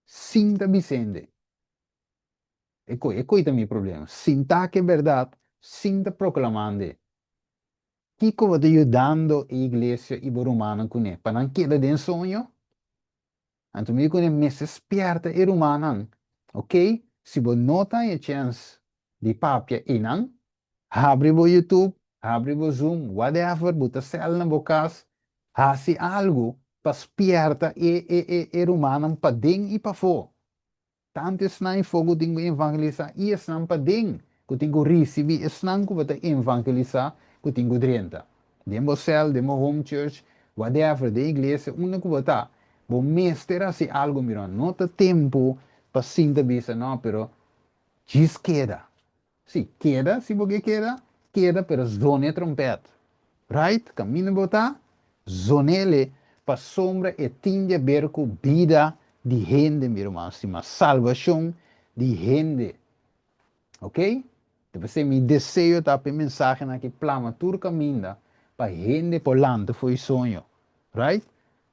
sin ta bisende. E koi, e koi ta mi problema. Sintá ku e bèrdat sin ta proklamand'e. Kiko bo ta yudando e iglesia i bo rumannan kuné? Pa nan keda den soño? Anto mi di kuné mester spièrta e rumannan, ok, si bo no ta haña chèns di papia einan, habri bo YouTube, habri bo Zoom, whatever, bo ta sèl na bo kas, hasi algu pa spièrta e e e e rumannan paden i pafó. Tantu esnan ifó ku tin ku evangelisá i esnan paden ku tin ku risibí esnan ku bo ta evangelisá ku tin ku drenta. Den bo sèl, den bo home church, whatever, den iglesia, unda ku bo ta, bo mester hasi algu mira. No ta tempu pa sinta bisa no, pero djis keda. Sí, keda si bo ke keda, keda pero zone trompèt. Right? Kaminda bo ta, zonele pasobra e tin di aber ku bida di hende, mi ruman stima, salbashon di hende. Ok? Ta p'esei mi deseo ta pa e mensahenan aki plama tur kaminda pa hende por lanta for e soño. Right?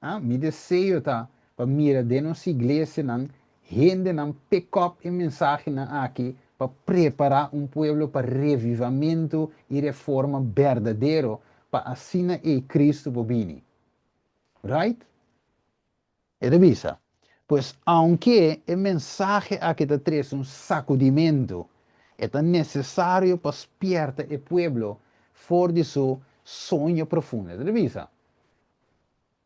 Ah, mi deseo ta pa mira den nos iglesianan hendenan pick up e mensahenan aki pa prepara un pueblo pa revivamentu i reforma berdadero pa asina ei Cristo por bini. Right? E ta bisa, Pues aunke e mensahe aki ta trese un sakudimentu, e ta nesesario pa spierta e pueblo for di su soño profundo. E ta bisa,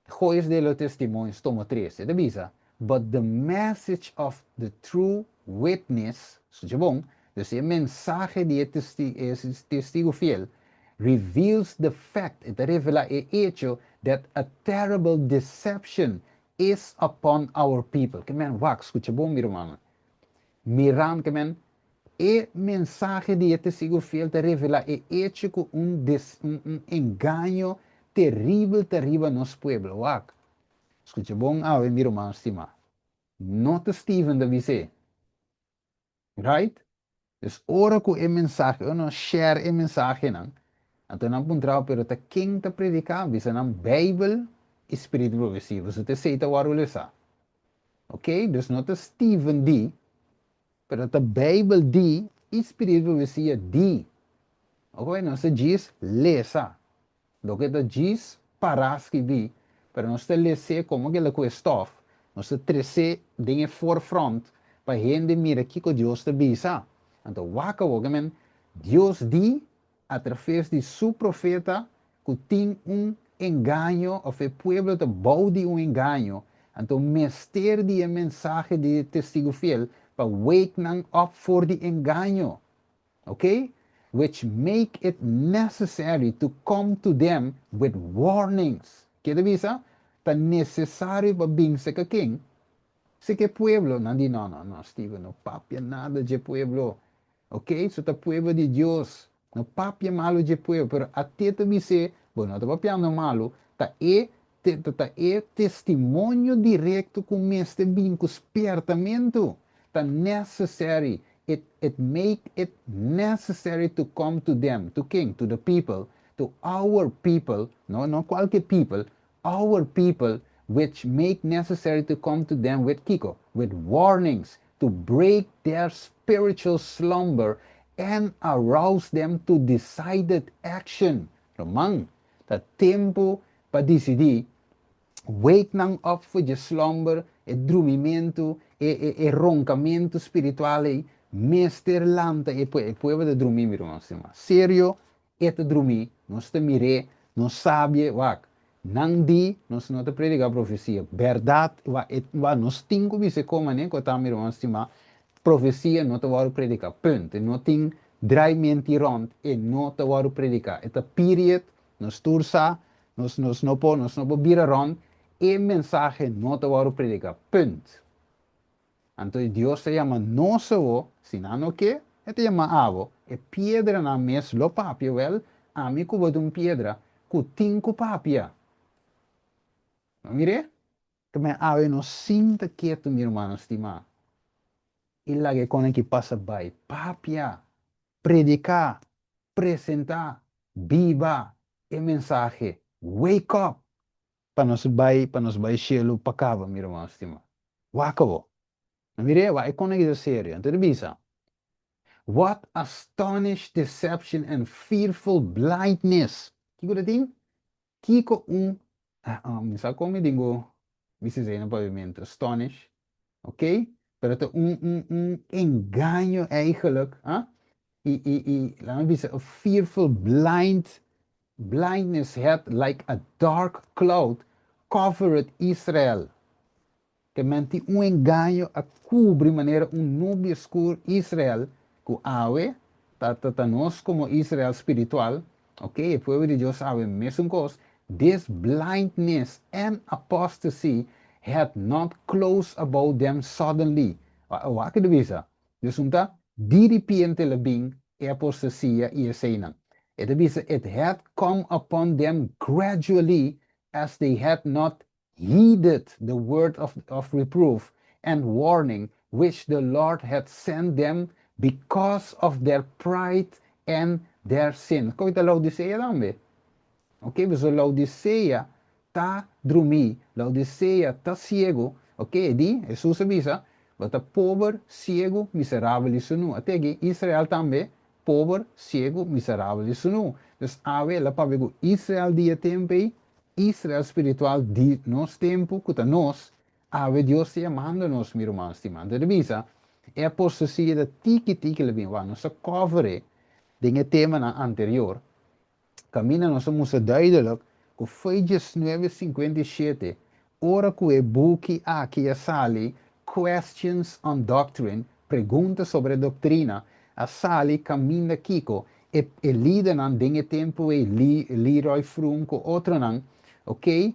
Joyas de los Testimonios, tomo tres, e ta bisa, But the message of the true witness, skucha bon, dus e mensahe di e testigu fiel, Reveals the fact, e ta revelá e echo, that a terrible deception is upon our people. Ke men, wak, skucha bon, mi ruman. Miran, ke men, e mensahe di e testigu fiel ta revelá e echo ku un engaño teribel ta riba nos pueblo. Wak. Skucha bon awe, mi ruman stimá. No ta Steven ta bis'é. Right? Dus ora ku e mensahe, ora nos share e mensahenan, anto nan puntra bo, pero ta ken ta prediká? Bisa nan Beibel i spiritu profesia. Pasobra ta esei ta wòrdu lesá. Ok? Dus no ta Steven di, pero ta Beibel di i spiritu profesia di. Ok? Nos ta djis lesa. Loke ta djis pará skibí, pero nos ta les'é komo ku el a ku e stòf, nos ta tres'é den e forefront pa hende mira kiko Dios ta bisa. Anto wak awor ke men Dios di atraves di su profeta ku tin un engaño òf e pueblo ta bou di un engaño, anto mester di e mensahe di e testigu fiel pa wake nan up for di engaño. Ok, which make it necessary to come to them with warnings. Ke ta bisa? Ta nesesario pa bin seka ken? Seka e pueblo. Nan di, No, no, no, Steven, no papia nada dje pueblo. Ok, so ta pueblo di Dios. No papia malu dje pueblo. Pero ate ta bis'é, bo no ta papiando malu, ta e ta e testimonio direkto ku mester bin ku spiertamentu. Ta necessary It it make it necessary to come to them, to ken? To the people, to our people, no no kualke people, our people, which make necessary to come to them with kiko? With warnings, to break their spiritual slumber and arouse them to decided action. Ruman, ta tempu pa disidí. Wake nan up for dje slumber, e drumimentu, e e e ronkamentu spiritual ei, mester lanta e pue, e pueblo ta drumí mi ruman stima. Serio, e ta drumí, nos ta mir'é, nos sabie, wak, nan di, nos no ta prediká profesia, bèrdat, wak, e, wak, nos tin ku bisa e kon manera ku ta mi ruman stimá, profesia no ta wòrdu prediká, punt, e no tin drai menti rònt, e no ta wòrdu prediká, e ta period, nos tur sa, Nos nos no por nos no por bira rond, e mensahe no ta wòrdu prediká. Punt. Anto e Dios ta yama nos awo, si nan no ke, e ta yama abo. E piedranan mes lo papia, wèl, ami ku bo ta un piedra ku tin ku papia. No mir'é? Ta men awe no sinta ketu, mi rumannan stimá, i laga e kosnan aki pasa bai. Papia! Prediká! Presentá! Biba e mensahe! Wake up! Pa nos bai, pa nos bai shelu pa kaba, mi ruman stimá. Wak abo. No mir'é, wak e kosnan aki ta serio. Anto ta bisa, What astonish deception and fearful blindness! Kiko ta tin? Kiko un, mi sa kon mi tin ku bisa esei na paviamentu, astonish, ok, pero ta un un un engaño eigenlijk, ah, i i i laat mi bisa a fearful blind blindness had like a dark cloud covered Israel. Ke men tin un engaño a kubri manera un nubia skur Israel, ku awe ta ta ta nos komo Israel spiritual, ok, e pueblo di Dios awe mesun kos, this blindness and apostasy had not closed about them suddenly. Wak ke ta bisa? Dios un ta diripiente la bin e apostasia i eseinan. E ta bisa it had come upon them gradually as they had not heeded the word of of reproof and warning which the Lord had sent them because of their pride and their sin. Koe ta Laodicea tambe? Ok, pasobra Laodicea ta drumí, Laodicea ta siego. Ok, e di, Hesus a bisa, bo ta pober, siego, miserabel i sunú. Ate aki, Israel tambe, pober, siego, miserabel i sunú. Dus awe el a papia ku Israel di e tempu ei, Israel spiritual di nos tempu, ku ta nos, awe Dios ta yamando nos, mi ruman stimá. Anto e ta bisa, e apostasia ta tiki tiki la bin. Wak, nos a cover e den e temanan anterior, kaminda nos a mustra duidelijk ku foi 1957, ora ku e buki aki a sali, Questions on Doctrine, Pregunta sobre Doktrina, a sali kaminda kiko? E lidernan den e tempu ei, Leroy Froom ku otronan, ok,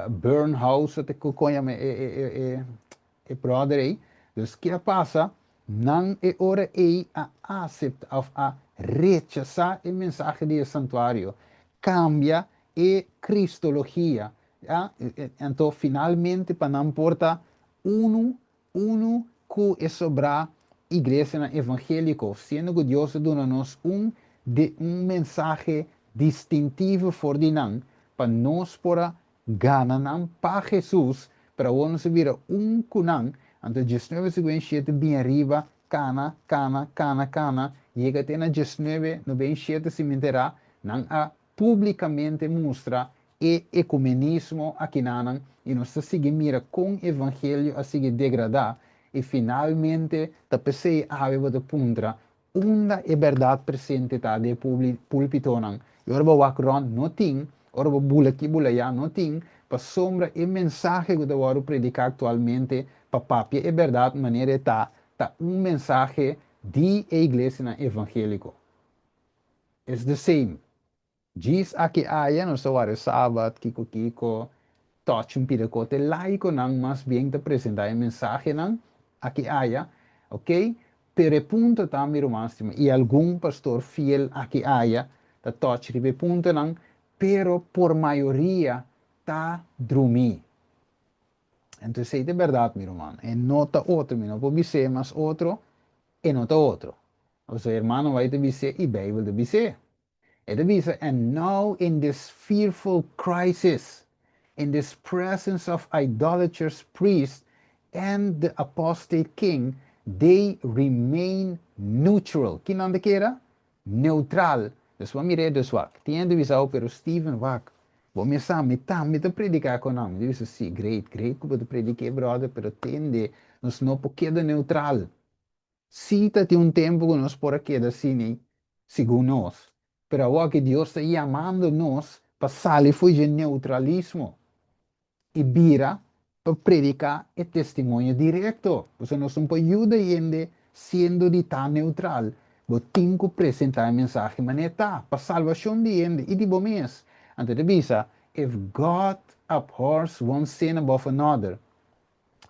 Bernhouse, te ku kon yama e brother ei. Dus ke a pasa? Nan e ora ei a aseptá òf a rechasá e mensahe di e santuario, kambia e kristologia, ya, anto finalmente pa nan por ta unu unu ku e sobrá iglesianan evangéliko, siendo ku Dios a duna nos un di un mensahe distintivo for di nan, pa nos por a gana nan pa Hesus, pero awor nos a bira un ku nan. Anto 1957 bin ariba, kana, kana, kana, kana, yega te na 1997 si mi enterá, nan a públikamente mustra e ekumenismo akinanan i nos ta sigui mira kon evangelio a sigui degradá i finalmente ta p'esei awe bo ta puntra unda e bèrdat presente ta den e púlpitonan i ora bo wak rònt no tin, ora bo bula aki bula ayá no tin, pasobra e mensahe ku ta wòrdu prediká aktualmente pa papia e bèrdat manera e ta, ta un mensahe di e iglesianan evangéliko. It's the same. Djis aki aya nos ta wara sabat, kiko kiko, touch un pida kote. Laikonan mas bien ta presenta e mensahenan aki aya, ok? Pero e punto ta, mi ruman stima, i algun pastor fiel aki aya ta touch riba e puntonan, pero por mayoria ta drumí. Enton esei ta e bèrdat, mi ruman. E no ta otro, mi no por bis'é mas otro, e no ta otro. Pasobra hermano White ta bis'é i Beibel ta bis'é. E ta bisa, And now in this fearful crisis, in this presence of idolatrous priests and the apostate king, they remain neutral. Ki nan ta keda? Neutral. Dus bo a mir'é, dus wak. Tin hende bisa, Oh, pero Steven, wak, bo mes sa, mi tambe ta prediká ku nan. Mi ta bisa, Sí, great, great ku bo ta prediká, brother, pero tende, nos no por keda neutral. Sí ta tin un tempu ku nos por a keda asina segun nos, pero awor ki Dios ta yamando nos pa sali for dje neutralismo i bira pa prediká e testimonio direkto. Pasobra nos no por yuda hende siendo di ta neutral. Bo tin ku presentá e mensahe manera e ta, pa salbashon di hende i di bo mes. Anto e ta bisa, If God abhors one sin above another,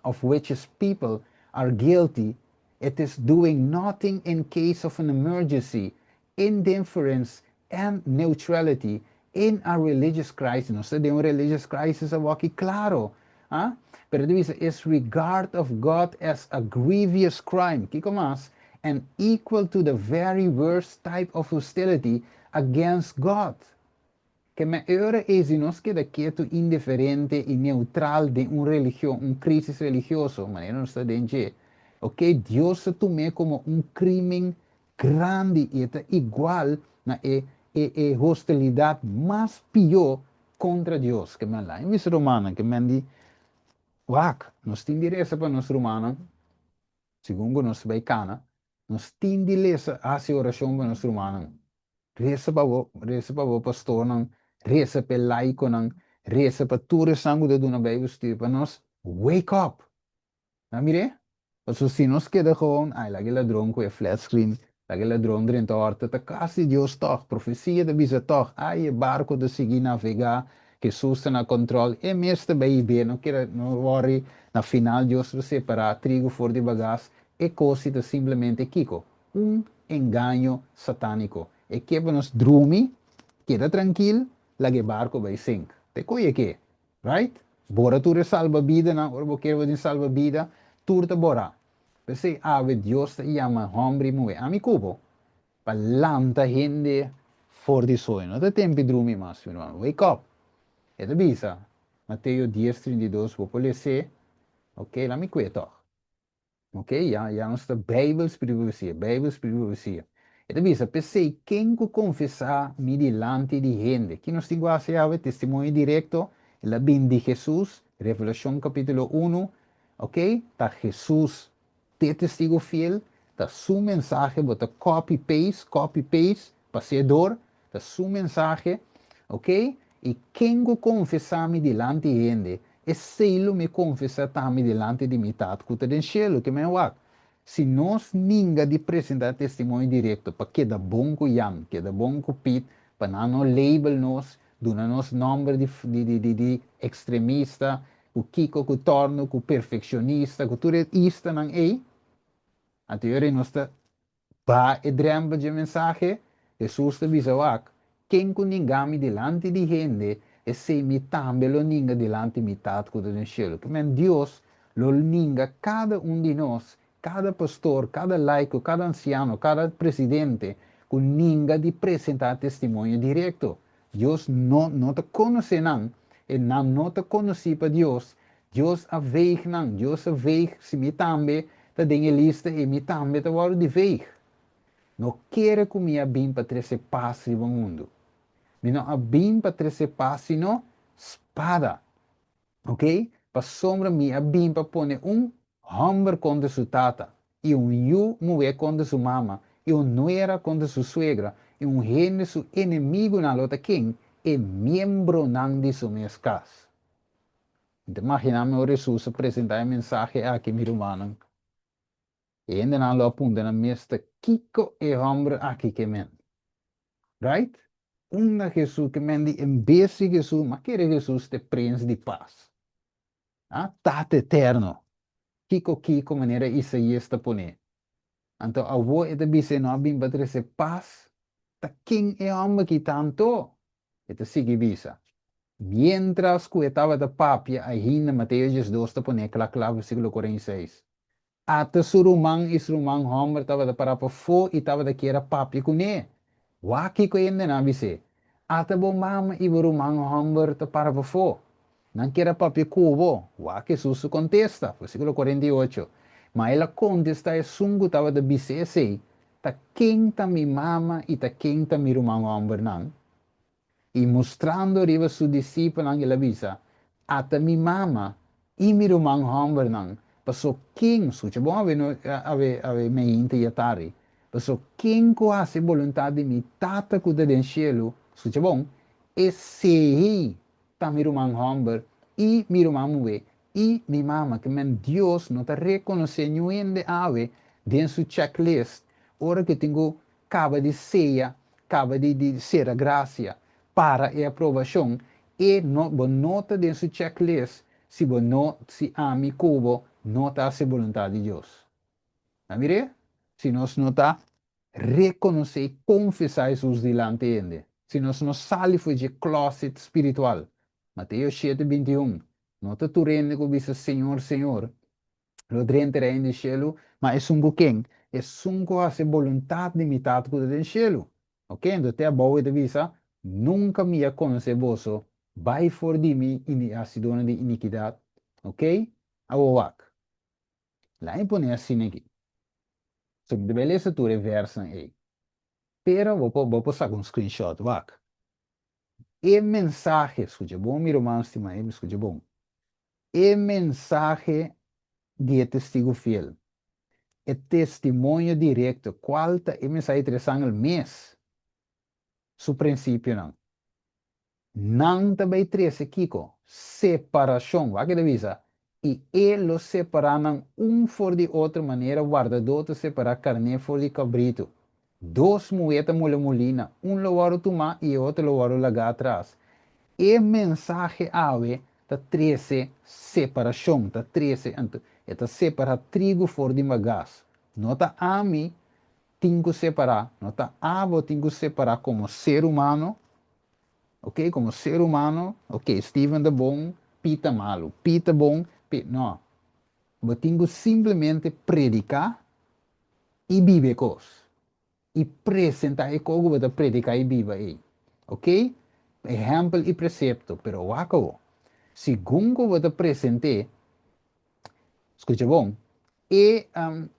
of which his people are guilty, it is doing nothing in case of an emergency, indifference and neutrality in a religious crisis. Nos ta den un religious crisis awor aki, klaro. Ah? Pero ta bisa, is regard of God as a grievous crime. Kiko mas? And equal to the very worst type of hostility against God. Ke men ora ei si nos keda ketu, indiferente i neutral den un religion, un krísis religioso, manera nos ta den dje, ok, Dios ta tum'é komo un krímen grandi i e ta igual na e e e hostilidat mas pió kontra Dios. Ke men la e mis rumannan, ke men di, wak, nos tin di resa pa nos rumannan, segun ku nos ta bai kana, nos tin di lesa, hasi orashon pa nos rumannan. Resa pa bo, resa pa bo pastornan, resa pa e laikonan, resa pa tur esnan ku ta duna Bijbelstudie pa nos wake up! Nan mir'é? Pasobra si nos keda gewoon, ai, laga e ladron ku e flat screen, laga e ladron drenta òrta, ta kasi Dios tòg, profesia ta bisa tòg, ai, e barko ta sigui navegá, Hesus ta na kòntròl, e mes ta bai i be, no keda, no wòri, na final Dios lo separá trigo for di bagas, e kos si ta simplemente kiko? Un engaño satániko. E ke pa nos drumi, keda trankil, laga e barko bai sink. Te koe e ke. Right? Bora tur e salbabidanan, ora bo kere bo tin salbabida, tur ta borá. P'esei awe Dios ta yama hòmber i muhé, ami ku bo, pa lanta hende for di soño. No ta tempu di drumi mas, mi ruman. Wake up! E ta bisa, Mateo dies 32, bo por les'é, ok, laat mi kue tòg. Ok, ya, ya nos ta Bijbel spiritu profesia, Bijbel spiritu profesia. E ta bisa, p'esei ken ku konfesá mi dilanti di hende. Ki nos tin ku hasi awe? Testimonio direkto, el a bin di Hesus, Revelashon kapítulo unu, ok, ta Hesus t'e testigu fiel, ta su mensahe, bo ta copy paste, copy paste, pas'é dor, ta su mensahe, ok, i ken ku konfesá mi dilanti hende, Esei lo mi konfesá tambe dilanti di mi Tata ku ta den shelu, ke men wak. Si nos ninga di presentá testimonio direkto pa keda bon ku Jan, keda bon ku Piet, pa nan no label nos, duna nos nòmber di ekstremista, ku kiko, ku torno, ku perfekshonista, ku tur e istanan ei, anto e ora nos ta baha e drèmpel dje mensahe. Hesus ta bisa wak, ken ku ninga mi dilanti di hende, esei mi tambe lo ninga dilanti mi Tata ku ta den shelu. Ke men Dios lo ninga kada un di nos, kada pastor, kada laiko, kada ansiano, kada presidente ku ninga di presentá testimonio direkto. Dios no ta konosé nan, e nan no ta konosí pa Dios. Dios a veeg nan, Dios a veeg, si mi tambe ta den e lista ei, mi tambe ta wòrdu di veeg. No kere ku mi a bin pa trese pas riba mundu. Mi no a bin pa trese pas sino spada. Ok? Pasobra mi a bin pa pone un hòmber kontra su tata, i un yu muhé kontra su mama, i un nuera kontra su suegra, i un hende su enemigunan lo ta ken? E miembronan di su mes kas. Mi ta imaginá mi ora Hesus a presentá e mensahe aki, mi rumannan, e hendenan lo a puntra nan mes ta kiko e hòmber aki ke men. Right? Unda Hesus ke men di en bes di Hesus, m'a kere Hesus ta e Prens di Pas. Ah, Tata Eterno. Kiko kiko manera Isaías ta pone. Anto awor e ta bisa e no a bin pa trese pas? Ta ken e hòmber aki ta anto? E ta sigui bisa, Miéntras ku e tabata papia ainda, Mateo 12 ta pone kla kla, versíkulo 46, Ata su ruman i su ruman hòmber tabata pará pafó i tabata kier a papia kuné. Wak kiko e hendenan a bis'é, Ata bo mama i bo ruman hòmber ta para pafó. Nan kier a papia ku bo. Wak Hesus su kontesta, versíkulo 48, Ma el a kontestá esun ku tabata bis'é esei, Ta ken ta mi mama i ta ken ta mi ruman hòmbernan? I mustrando riba su disipelnan el a bisa, Ata mi mama i mi ruman hòmbernan, paso ken, skucha bon awe no, awe, awe meinta i atardi, paso ken ku hasi boluntat di mi Tata ku ta den shelu, skucha bon, esei ta mi ruman hòmber i mi ruman muhé i mi mama. Ke men Dios no ta rekonosé niun hende awe den su checklist ora ku e tin ku kaba di seya, kaba di di sera grasia para e aprobashon, e no bo no ta den su checklist si bo no si ami ku bo no ta hasi boluntat di Dios. A mir'é? Si nos no ta rekonosé i konfesá Hesus dilanti hende, si nos no sali for dje closet spiritual. Mateo shete 21, No ta tur hende ku bisa, Señor, Señor, lo drenta e Reino di shelu, ma esun ku ken? Esun ku hasi e boluntat di mi Tata ku ta den shelu. Oke, anto te abou e ta bisa, Nunka mi a konosé boso, bai for di mi, hasidónan di inikidat. Oke? Awor wak. Laat mi pone asina aki. So mi ta bai lesa tur e vèrsnan ei. Pero bo por bo por saka un screenshot, wak. E mensahe, skucha bon mi ruman stima ei, skucha bon. E mensahe di e testigu fiel, e testimonio direkto, kual ta e mensahe di tres angel mes su prinsipionan. Nan ta bai trese kiko? Separashon. Wak e ta bisa, I e lo separá nan un for di otro manera wardadó ta separá karné for di kabritu. Dos muhé ta mula mulina, un lo wòrdu tumá i e otro lo wòrdu lagá atras. E mensahe awe ta trese separashon, ta trese, anto, e ta separá trigu for di magas. No ta ami tin ku separá, no ta abo tin ku separá komo ser humano, Ok, komo ser humano, ok, Steven ta bon, Piet ta malu, Piet ta bon, Piet, no. Bo tin ku simplemente prediká i biba e kos. I presentá e kos ku bo ta prediká i biba ei. Ok? Ehèmpel i presepto, pero wak awor. Segun ku bo ta present'é, Skucha bon, e,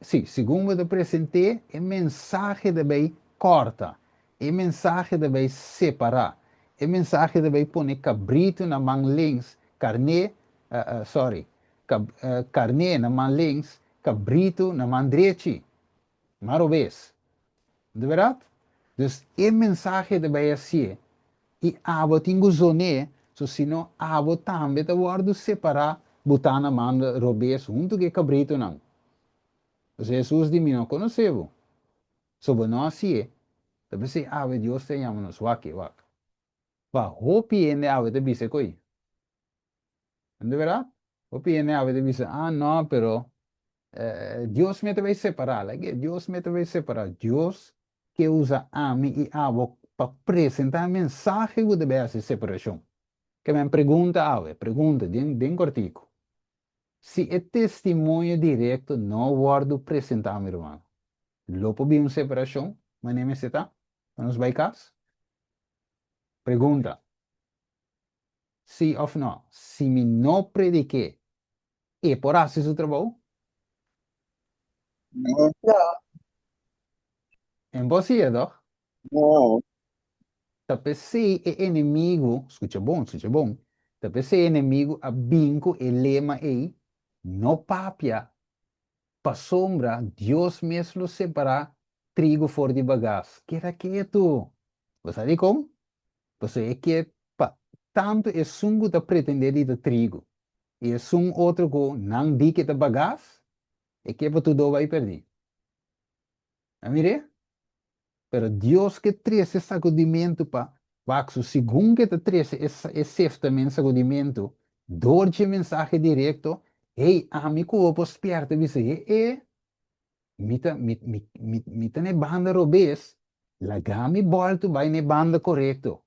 sí, segun bo ta present'é, e mensahe ta bai kòrta, e mensahe ta bai separá, e mensahe ta bai pone kabritu na man links, karné, sorry, karné na man links, kabritu na man drechi. Man robes. Di bèrdat? Dus e mensahe ta bai hasié i abo tin ku zon'é, so si no abo tambe ta wòrdu separá butá na man robes huntu ku e kabritunan. Pasobra Hesus di, Mi no konosé bo. So bo no hasié. Ta p'esei awe Dios ta yama nos, Wak, wak. Pa hopi hende awe ta bisa koi. No ta bèrdat? Hopi hende awe ta bisa, Ah, no, pero Dios mes ta bai separá. Like, Dios mes ta bai separá. Dios ke usa ami i abo pa presentá e mensahe ku ta bai hasi separashon. Ke men pregunta awe, pregunta den den kòrtiku. Si e testimonio direkto no wòrdu presentá, mi ruman, lo por bin un separashon manera mester ta pa nos bai kas? Pregunta. Sí òf nò? Si mi no predik'é, e por hasi su trabou? No. No. Imposible, tòg? No. Ta p'esei e enemigu, skucha bon, skucha bon, ta p'esei e enemigu a bin ku e lema ei, No papia, pasobra Dios mes lo separá trigu for di bagas. Keda ketu! Bo sa dikon? Pasobra e ke pa tantu esun ku ta pretendé di ta trigu i esun otro ku nan di ke ta bagas, e ke pa tur dos bai pèrdí. A mir'é? Pero Dios ke trese sakudimentu pa wak su segun ke ta trese e e seftamen sakudimentu dor dje mensahe direkto, hey, ami ku bo por spièrta bisa, he e, mi ta mi mi mi mi ta na e banda robes, laga mi bòltu bai na e banda korekto.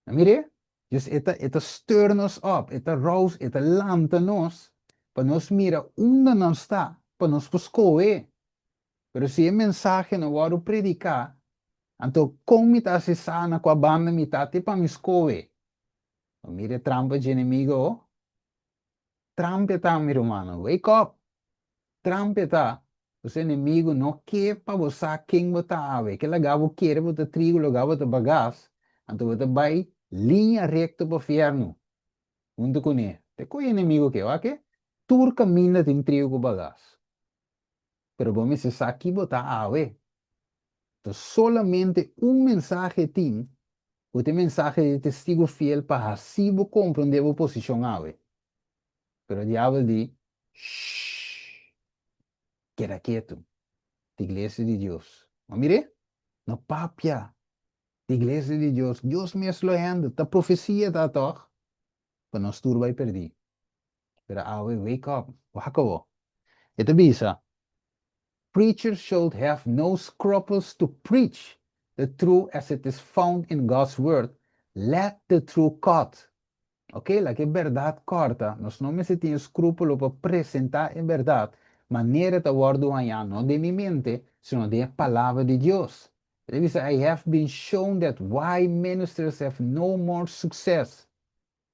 A mir'é? Dus e ta e ta stir nos op, e ta rouse, e ta lanta nos pa nos mira unda nos ta, pa nos por skohe. Pero si e mensahe no wòrdu prediká, anto kon mi ta hasi sa na kua banda mi ta te pa mi skohe? Bo mira e trampa dje enemigo ho? Trampa e ta, mi rumannan. Wake up! Trampa e ta. Pasobra enemigo no ke pa bo sa ken bo ta awe. E ke laga bo kere bo ta trigo, laga bo ta bagas, anto bo ta bai liña rekto pa fièrnu huntu kuné. Te ku e enemigo ke, wak? Tur kaminda tin trigo ku bagas. Pero bo mester sa ki bo ta awe. Ta solamente un mensahe tin, ku ta e mensahe di testigu fiel pa hasi bo komprondé bo posishon awe. Pero diabel di, Shh! Keda ketu. Ta iglesia di Dios. Bo mir'é? No papia. Ta iglesia di Dios. Dios mes lo hende. Ta profesia ta tòg? Pa nos tur bai pèrdí. Pero awe wake up, wak awo. E ta bisa, Preachers should have no scruples to preach the truth as it is found in God's word, let the truth cut. Ok, laga e bèrdat kòrta, nos no mester tin eskrúpulo pa presentá e bèrdat manera e ta wòrdu hañá, no den mi mente, sino den e Palabra di Dios. E ta bisa, I have been shown that why ministers have no more success.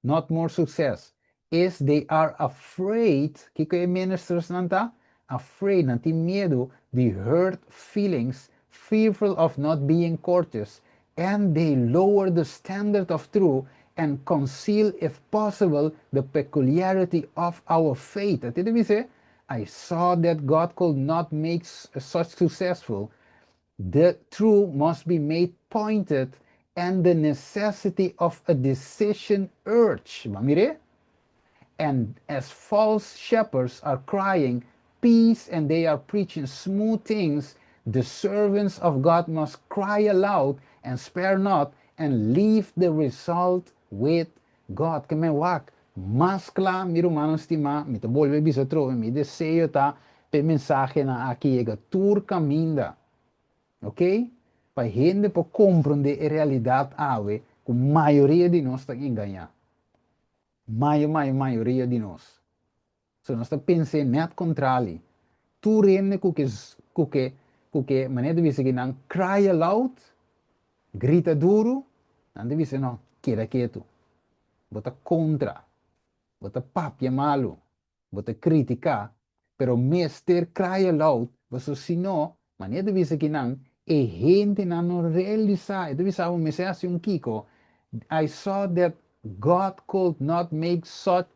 Not more success is they are afraid, kiko e ministers nan ta? Afraid, nan tin miedu di hurt feelings, fearful of not being courteous, and they lower the standard of truth and conceal if possible the peculiarity of our faith. Ati ta bisa, I saw that God could not make such successful The truth must be made pointed and the necessity of a decision urged. Bo a mir'é? And as false shepherds are crying peace and they are preaching smooth things, the servants of God must cry aloud and spare not and leave the result with God. Ke men wak mas kla, mi rumannan stimá, mi ta bolbe bisa atrobe, mi deseo ta pa e mensahenan aki yega tur kaminda, ok? Pa hende por komprondé e realidat awe ku mayoria di nos ta engañá. Mayo, mayo, mayoria di nos. So nos ta pens'é nèt kontrali. Tur hende ku ke, ku ke, ku ke, manera ta bisa ki nan cry aloud, grita duru, nan ta bisa no, keda ketu. Bo ta kontra, bo ta papia malu, bo ta kritiká, pero mester cry aloud, pasobra si no, manera ta bisa ki nan, e hendenan no realisá, e ta bisa bo mester hasi un kiko, I saw that God could not make such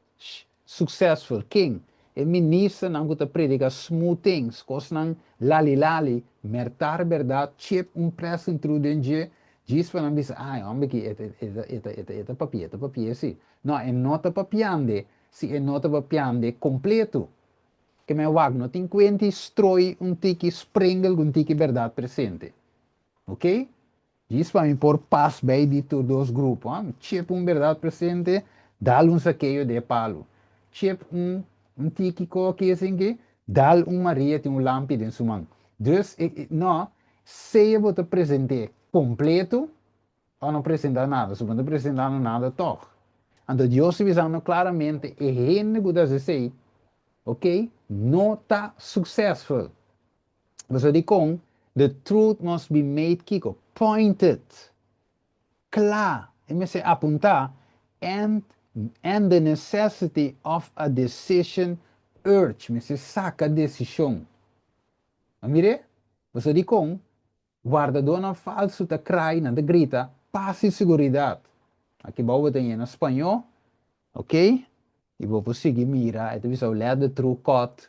Successful. Ken? E ministernan ku ta predica smooth things, kosnan lali lali, mertar berdad, chip un pressing through den dje, djis pa nan bisa, ah, e homber aki e ta, e ta, e ta, e ta, e ta papia, e ta papia si. No, e no ta papiande si e no ta papiande completo. Ke men wak, no tin kuenti stroi un tiki springle ku un tiki bèrdat presente. Ok? Djis pa mi por pas bei di tur dos grupo, ha? Chip un bèrdat presente, dal un Zakeo den e palu. Chip un un tiki koki esinki, dal un Maria tin un lampi den su man. Dus, no, sea bo ta present'é kompleto òf no presentá nada, so bo no ta presentando nada tòg. Anto Dios ta bisando klaramente e hende ku ta hasi esei, ok, no ta successful. Pasobra dikon? The truth must be made kiko? Pointed. Kla. E mester apuntá and and the necessity of a decision urged. Mester saka desishon. A mir'é? Pasobra dikon? Wardadónan falsu ta krai, nan ta grita, Pas i siguridat! Aki bou bo ta yena spañó, ok? I bo por sigui mira, e ta bisa let the truth cut.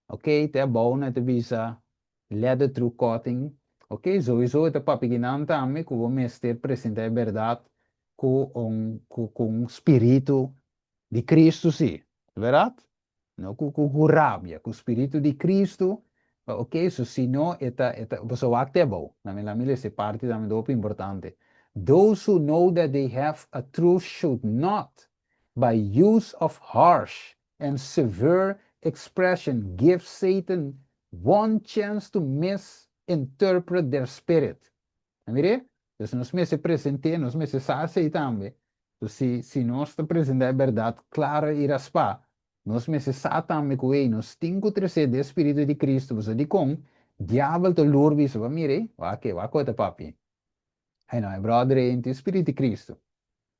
Ok, te abou nan e ta bisa let the truth cutting. Ok, souiso e ta papia ki nan tambe ku bo mester presenta e bèrdat ku un ku ku un spiritu di Kristu si, bèrdat? No ku ku ku rabia, ku spiritu di Kristu, ok, so si no e ta e ta pasobra wak te abou, nan mi laat mi lesa e parti tambe ta hopi importante. Those who know that they have a truth should not by use of harsh and severe expression give Satan one chance to misinterpret their spirit. A mir'é? Dus nos mester present'é, nos mester sa esei tambe. So si si nos ta presentá e bèrdat klara i raspá, nos mester sa tambe ku ei nos tin ku tresé den spiritu di Kristu, pasobra dikon diabel ta lur bisa, Bo a mir'é? Wak e, wak ku e ta papia. Ai no, e bròder ei no tin spiritu di Kristu.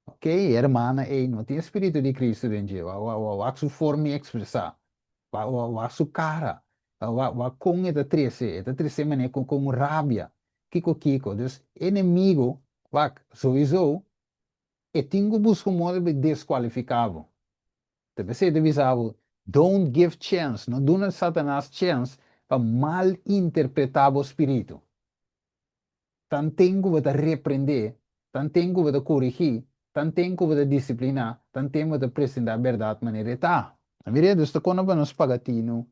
Ok, e hermana ei no tin e spiritu di Kristu den dje. Wak su forma di ekspresá. Wak su kara. Wak kon e ta trese. E ta trese manera ku un rabia. Kiko kiko. Dus enemigu, wak, souiso e tin ku buska un modo pa deskualifiká bo. Ta p'esei ta bisa bo, don't give chance, no duna Satanas chèns pa malinterpretá bo spiritu. Tanten ku bo ta reprendé, tanten ku bo ta korigí, tanten ku bo ta disipliná, tanten bo ta presentá bèrdat manera e ta. A mira, dus ta kona pa nos paga tinu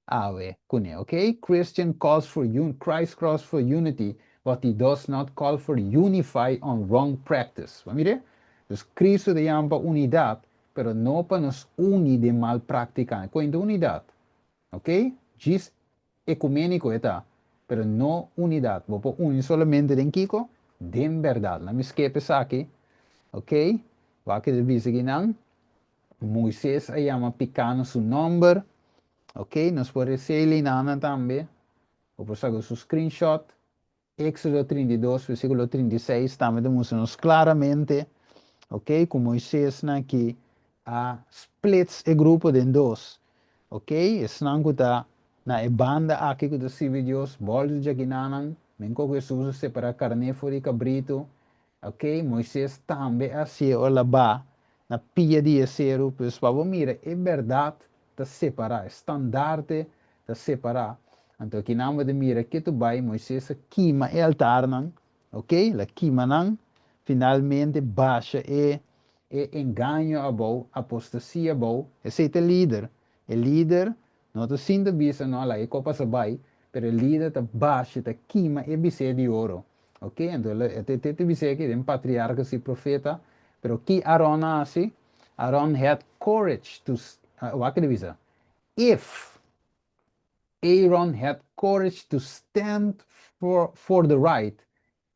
awe kuné, ok? Christian calls for un, Christ calls for unity, but he does not call for unify on wrong practice. Bo a mira? Dus Cristo ta yama pa unidat, pero no pa nos uni den mal práktika. Kuenta unidat, ok? Djis Ekuméniko e ta, pero no unidat. Bo por uni solamente den kiko? Den bèrdat. Laat mi skep esaki. Ok. Wak e ta bisa kinan. Moises a yama piká na su nòmber. Ok, nos por resei linanan tambe. Bo por saka su screenshot. Éxodo 32, versíkulo 36 tambe ta mustra nos klaramente, ok, ku Moisesnan aki a splits e grupo den dos. Ok, esnan ku ta na e banda aki ku ta sirbi Dios, bòltu djakinanan, men ku Hesus a separá karné for di kabritu. Ok, Moisés tambe a hasié ora el a ba na pia di e seru. Pues pa bo mira, e bèrdat ta separá, e standarte ta separá. Anto akinan bo ta mira ke tu bai Moises a kima e altarnan, ok, el a kima nan, finalmente basha e e engaño abou, apostasia abou, esei ta e lider, e lider no ta sinta bisa no laga e kopas a bai, pero e lider ta basha, ta kima e bisé di oro, ok, anto el a te te bisé aki den patriarcas i profeta, pero ki Aron a hasi? Aron had courage to, wak e ta bisa? If Aaron had courage to stand for for the right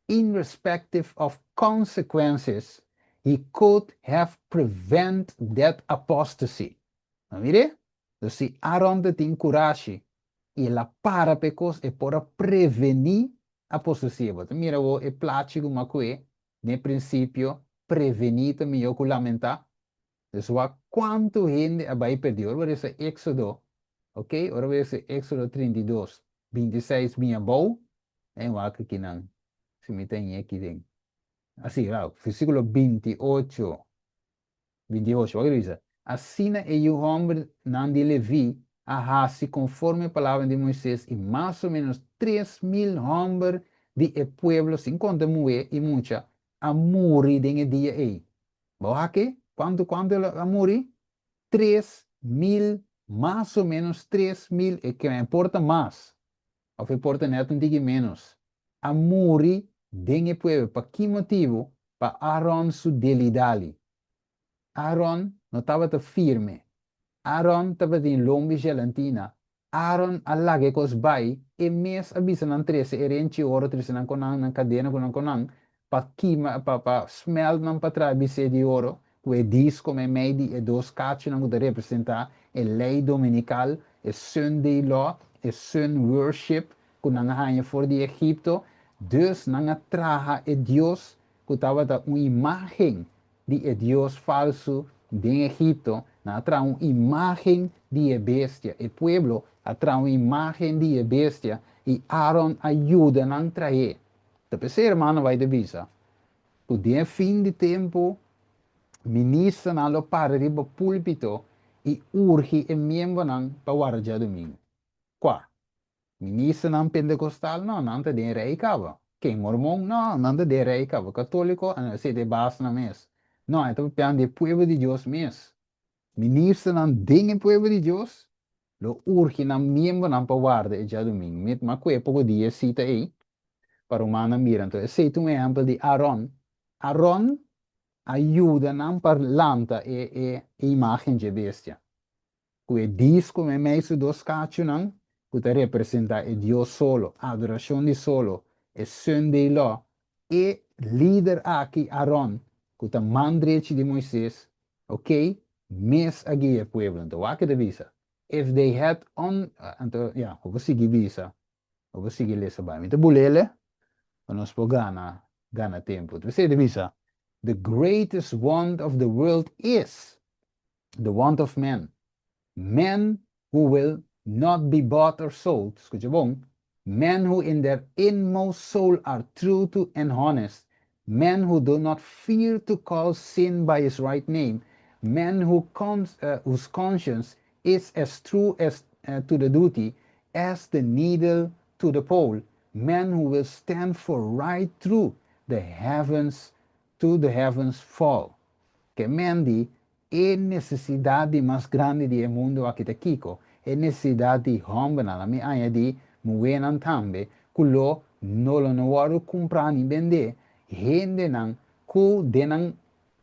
irrespective of consequences, he could have prevent that apostasy. No mire? Dus si Aaron ta tin kurashi i el a para pa e kos, e por a prevení apostasia. Bo ta mira awor e plachi ku mi a kue den e prinsipio, prevení ta mihó ku lamentá. Dus wak kuantu hende a bai perdí. Ora bo resa Éxodo, ok, ora bo resa Éxodo 32, 26 bin abou, en wak akinan, si mi ta ñe aki den. Así, wak, versíkulo 28, 28, wak bisa, Asina e yu hòmbernan di Leví a hasi konforme e palabra di Moisés, i mas o ménos 3000 hòmber di e pueblo, sin konta muhé i mucha, a muri den e dia ei. Bo wak e? Kuantu kuantu el a muri? 3000 Mas o ménos 3000, e ke por ta mas, òf e por ta nèt un tiki ménos, a muri den e pueblo. Pa ki motibu? Pa Aaron su dilly-dally. Aaron no tabata firme. Aaron tabatin lombi gelatina. Aaron a laga e kos bai, e mes a bisa nan trese e renchi oro, trese nan konan, nan kadena ku nan konan, pa kima, pa smelt nan pa traha bisé di oro, ku e disko meimei di e dos kachunan ku ta representá e lei dominikal, e Sunday law, e sun worship ku nan a haña for di Egipto. Dus nan a traha e dios ku tabata un imágen di e dios falsu den Egipto, nan a traha un imágen di e bestia. E pueblo a traha un imágen di e bestia i Aaron a yuda nan trah'é. Ta p'esei hermano White a bisa ku den e fin di tempu ministernan lo para riba púlpito i urgi e miembronan pa warda djadumingu. Kua? Ministernan pentekostal? No, nan ta den rei kaba. Ken? Mormon? No, nan ta den rei kaba. Katóliko? A no, esei ta e basnan mes. No, e ta papiando di e pueblo di Dios mes. Ministernan den e pueblo di Dios lo urgi nan miembronan pa warda e djadumingu. Mi a kue poko dia e sita ei pa rumannan mira. Anto esei ta un ehèmpel di Aaron. Aaron a yuda nan pa lanta e e imágen dje bestia. Ku e disko meimei su dos kachunan ku ta representá e dios solo, adorashon di solo, e Sunday Law, e lider aki, Aaron, ku ta man drechi di Moises, ok, mes a guia e pueblo. Anto wak e ta bisa, If they had on, anto, ya, bo por sigui bisa, bo por sigui lesa bai. Mi ta bulele pa nos por gana, gana tempu. P'esei e ta bisa, The greatest want of the world is the want of men, men who will not be bought or sold, skucha bon, men who in their inmost soul are true to and honest, men who do not fear to call sin by its right name, men who whose conscience is as true as to the duty as the needle to the pole, men who will stand for right through the heavens to the heavens fall. Ke men di e nesesidat di mas grandi di e mundu aki ta kiko? E nesesidat di hòmbernan, la mi añadí muhénan tambe, ku lo no lo no wòrdu kumprá ni bendé, hendenan ku den nan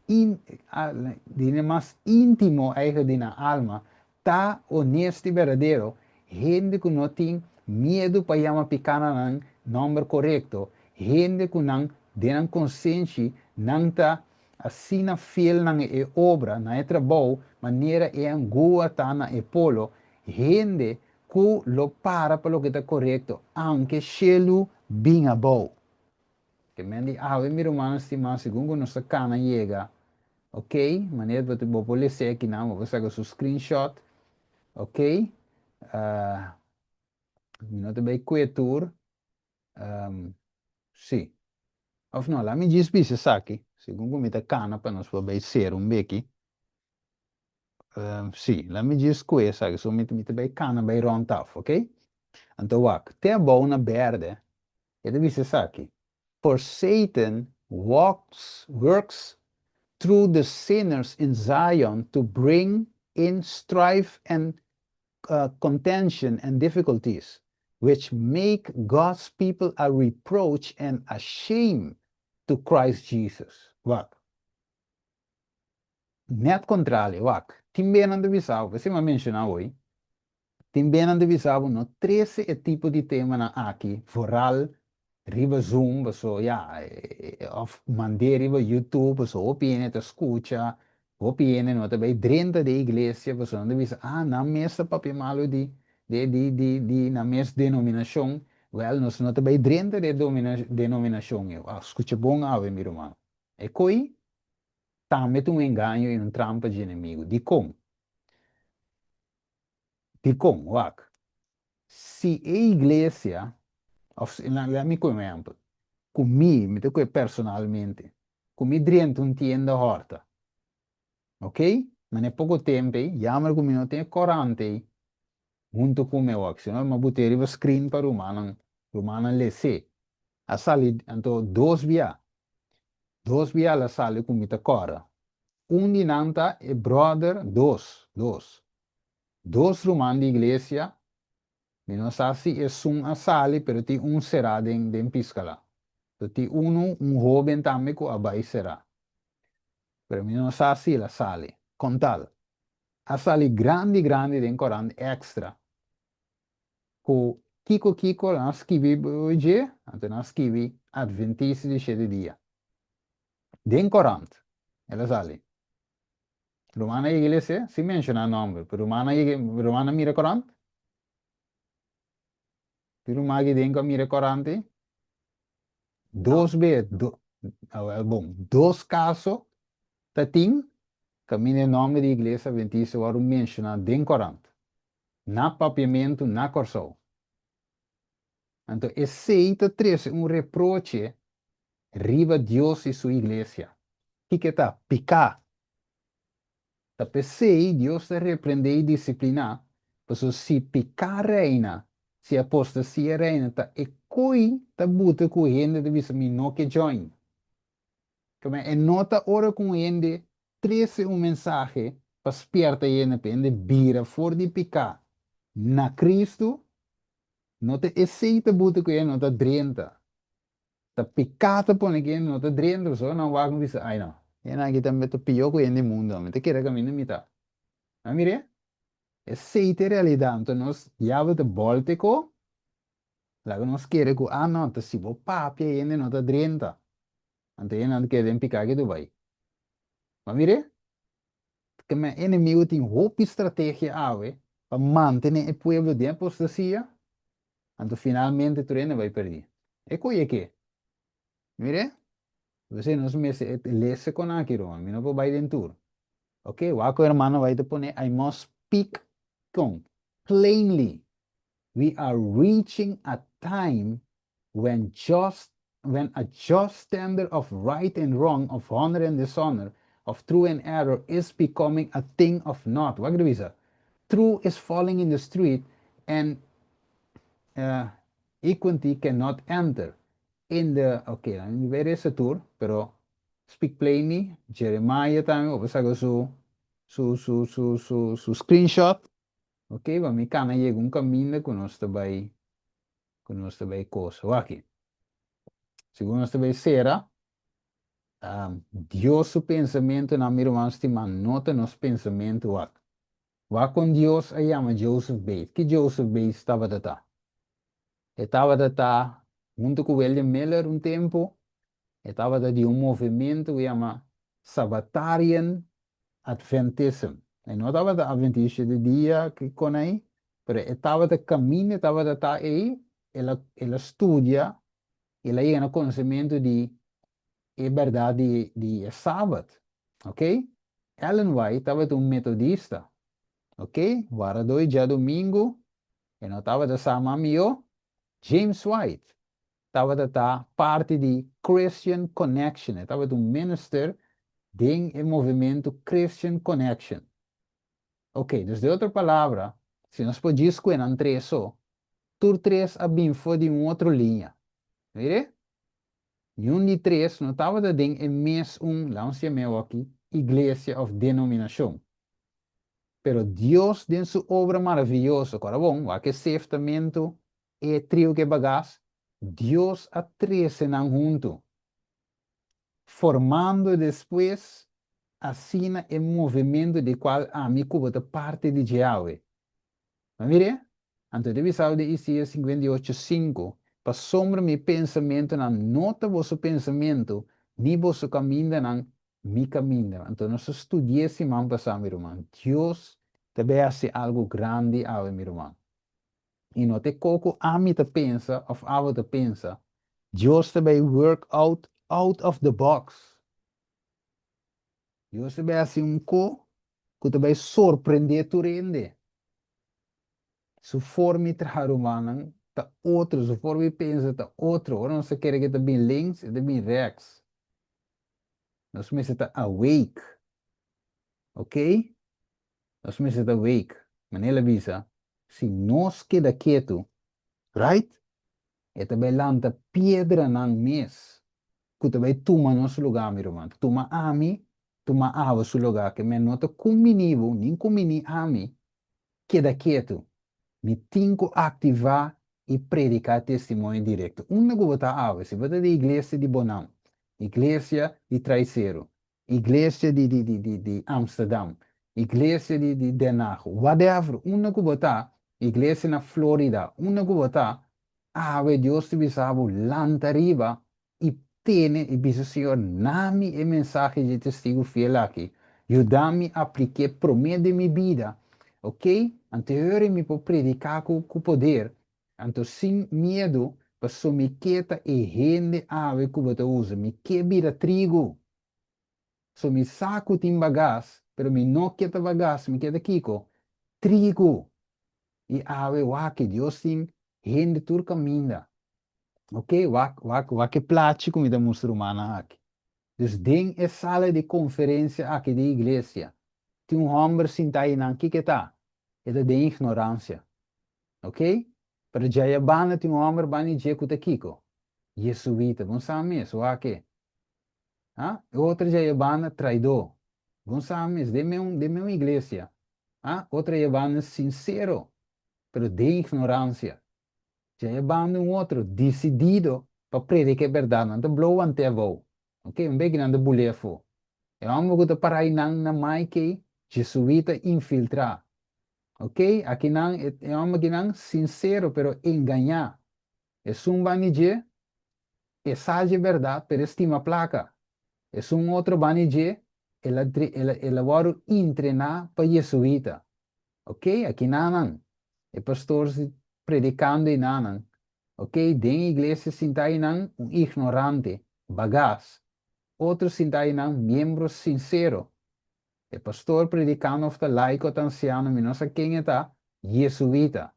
den e mas íntimo eigen di nan alma ta onesto i berdadero, hende ku no tin miedu pa yama piká na nan nòmber korekto, hende ku nan den nan konsenshi nan ta asina fiel na e obra, na e trabou, manera e angua ta na e polo, hende ku lo para pa loke ta korekto, aunke shelu bin abou. Ke men di awe, mi rumannan stimá, segun ku nos ta kana yega, ok, manera bo bo por lesa akinan, bo por saka su screenshot, ok, mi no ta bai kue tur, sí, òf no, laat mi djis bisa esaki, segun ku mi ta kana pa nos por bai sera un beki, sí, laat mi djis kue esaki, so mi ta bai kana bai rònt af, ok. Anto wak, te abou na bèrdè, e ta bisa esaki, For Satan walks, works through the sinners in Zion to bring in strife and contention and difficulties, which make God's people a reproach and a shame to Christ Jesus. Wak. Net kontrali, wak. Tin benan ta bisa bo, p'esei mi a menshoná hoy, Tin benan ta bisa bo no trese e tipo di temanan aki vooral riba Zoom paso ya of mand'é riba YouTube paso hopi hende ta skucha, hopi hende no ta bai drenta den iglesia paso nan ta bisa ah nan mes ta papia malu di di di di nan mes denominashon, wèl nos no ta bai drenta den e denominashon ei. Skucha bon awe mi ruman, e koi tambe ta un engaño i un trampa dje enemigu. Dikon? Dikon? Wak. Si e iglesia, òf laga mi koe un ehèmpel, ku mi, mi ta koe personalmente, ku mi drenta un tienda hòrta, ok, ma na e poko tempu ei, jammer ku mi no tin e korant ei huntu ku mi awor, sino mi a bot'é riba screen pa rumannan, rumannan les'é. A sali anto dos bia, dos bia el a sali ku mi ta kòrda. Un di nan ta e bròder, dos, dos. Dos ruman di iglesia, mi no sa si esun a sali, pero tin un será den Piscala. Tin unu, un hóben tambe ku a bai será. Pero mi no sa si el a sali. Kontal, a sali grandi grandi den korant Extra ku kiko kiko nan a skibi dje, anto nan a skibi Adventista di shete dia. Den korant el a sali. Ruman a yega iglesia sin menshoná nòmber, pero ruman a yega, ruman a mira korant? Tin ruman aki den ku a mira korant ei? Dos be, do, awel bon, dos kaso ta tin kaminda e nòmber di Iglesia Adventista wòrdu menshoná den korant, na Papiamentu na Kòrsou. Anto esei ta trese un reproche riba Dios i su iglesia. Kiko e ta? Piká. Ta p'esei Dios ta reprendé i disipliná, pasobra si piká reina, si apostasia reina, ta e koi ta buta ku hende ta bisa mi no ke join. Kome e no ta ora ku un hende trese un mensahe pa spièrta hende pa hende bira for di piká na Kristu, no ta esei ta buta ku hende no ta drenta. Ta piká ta pone ku hende no ta drenta pasobra nan wak mi bisa ai no, hende aki ta ta pió ku hende di mundu, mi ta kere kaminda mi ta. A mir'é? Esei ta e realidat, anto nos diabel ta bòlta e ko, laga nos kere ku ah no, ta si bo papia hende no ta drenta, anto hende nan ta kere den piká ki Dubai. A mir'é? Keme enemigu tin hopi strategia awe pa mantené e pueblo den apostasia, Anto finalmente tur hende bai perdí. E koe ke? Mire, p'esei nos mester e lese kon aki Roman, mi no por bai den tur. Ok, wak ku hermano bai ta pone, I must speak kon plainly. We are reaching a time when just when a just standard of right and wrong, of honor and dishonor, of true and error is becoming a thing of naught. Wak ta bisa? True is falling in the street and equity cannot enter in the, ok, mi bai resa tur, pero speak plainly, Jeremiah tambe, bo por saka su su su su su su screenshot, ok, pa mi kana yega un kaminda ku nos ta bai ku nos ta bai kosa. Wak aki, segun nos ta bai sera, Dios su pensamentunan, mi ruman stimá, no ta nos pensamentu wak. Wak kon Dios a yama Joseph Bates. Ki Joseph Bates tabata ta? E tabata ta huntu ku William Miller un tempu. E tabata di un movementu ku yama Sabbatarian Adventism. E no tabata Adventista di dia ki kon ei, pero e tabata kaminda e tabata ta ei, el a el a studia, el a yega na konosementu di e bèrdat di di e Sabat. Oké? Ellen White tabata un metodista. Oké? Wardadó e djadumingu, e no tabata sa mas mihó. James White tabata ta parti di Christian Connection, e tabata un minister den e movementu Christian Connection. Ok, dus den otro palabra, si nos por djis ku enan tres so, tur tres a bin for di un otro liña. Mire? Niun di tres no tabata den e mes un, laga nos yam'é awaki, iglesia òf denominashon. Pero Dios den su obra maraviyoso, kòrda bon, wak e seftamentu e trio ku e bagas, Dios a trese nan huntu, formando despues asina e movementu di kual ami ku bo ta parti di dje awe. Bo a mir'é? Anto e ta bisao den Isaías 58, 5, Pasobra mi pensamentunan no ta boso pensamentu, ni boso kamindanan mi kaminda. Anto nos a studi'é siman pasá, mi ruman. Dios ta bai hasi algu grandi awe, mi ruman. I no ta e ko ku ami ta pensa òf abo ta pensa. Dios ta bai work out out of the box. Dios ta bai hasi un ko ku ta bai sorprendé tur hende. Su forma di traha rumannan ta otro, su forma di pensa ta otro. Ora nos ta kere ku e ta bin links, e ta bin rèks. Nos mester ta awake. Ok? Nos mester ta wake. Manera el a bisa, si nos keda ketu, right? E ta bai lanta piedranan mes ku ta bai tuma nos lugá, mi ruman. Tuma ami, tuma abo su lugá, ke men no ta kumbiní bo, nin kumbiní ami. keda ketu. Mi tin ku aktivá i prediká e testimonio direkto. Unda ku bo ta awe, si bo ta di iglesia di Bonam, iglesia di Traiseru, iglesia di di di di di Amsterdam, iglesia di di Den Haag, whatever, unda ku bo ta, iglesia na Florida, unda ku bo ta, awe Dios ta bisa bo lanta riba i tene i bisa Señor, na mi e mensahe dje testigu fiel aki, yuda mi aplik'é promé den mi bida, ok, anto e ora mi por prediká ku ku poder, anto sin miedu, pasobra mi ke ta e hende awe ku bo ta usa, mi ke bira trigu. So mi sa ku tin bagas, pero mi no ke ta bagas, mi ke ta kiko? Trigu! I awe wak Dios tin hende tur kaminda. Ok, wak, wak, wak e plachi ku mi ta mustra rumannan aki. Dus den e sala di konferensia aki di iglesia, tin un hòmber sintá einan, kiko e ta? E ta den ignoransia. Ok? Pero djaya banda tin un hòmber banda di dje ku ta kiko? Jesuita. Bon sa mes, wak e. Ha? E otro djaya banda traidó. Bon sa mes, den meun, den meun iglesia. Ha? Otro djaya banda sinsero, pero den ignoransia. Djaya banda un otro disidido pa predica e berdad. Nan ta blow ante abou. Ok, un beki nan ta buli afó. E homber ku ta para einan na Mike, jesuita infiltrá. Ok, akinan e, e homber akinan sinsero pero engañá. Esun bani dje, e sa dje bèrdat, pero e stima plaka. Esun otro bani dje, el a el a el a wòrdu intrená pa jesuita. Ok, aki nanan, e pastor si predikando einanan. Ok, den iglesia sinta einan un ignorante, bagas. Otro sinta einan miembro sinsero. E pastor predikando òf ta laiko òf ta ansiano, mi no sa ken e ta, jesuita.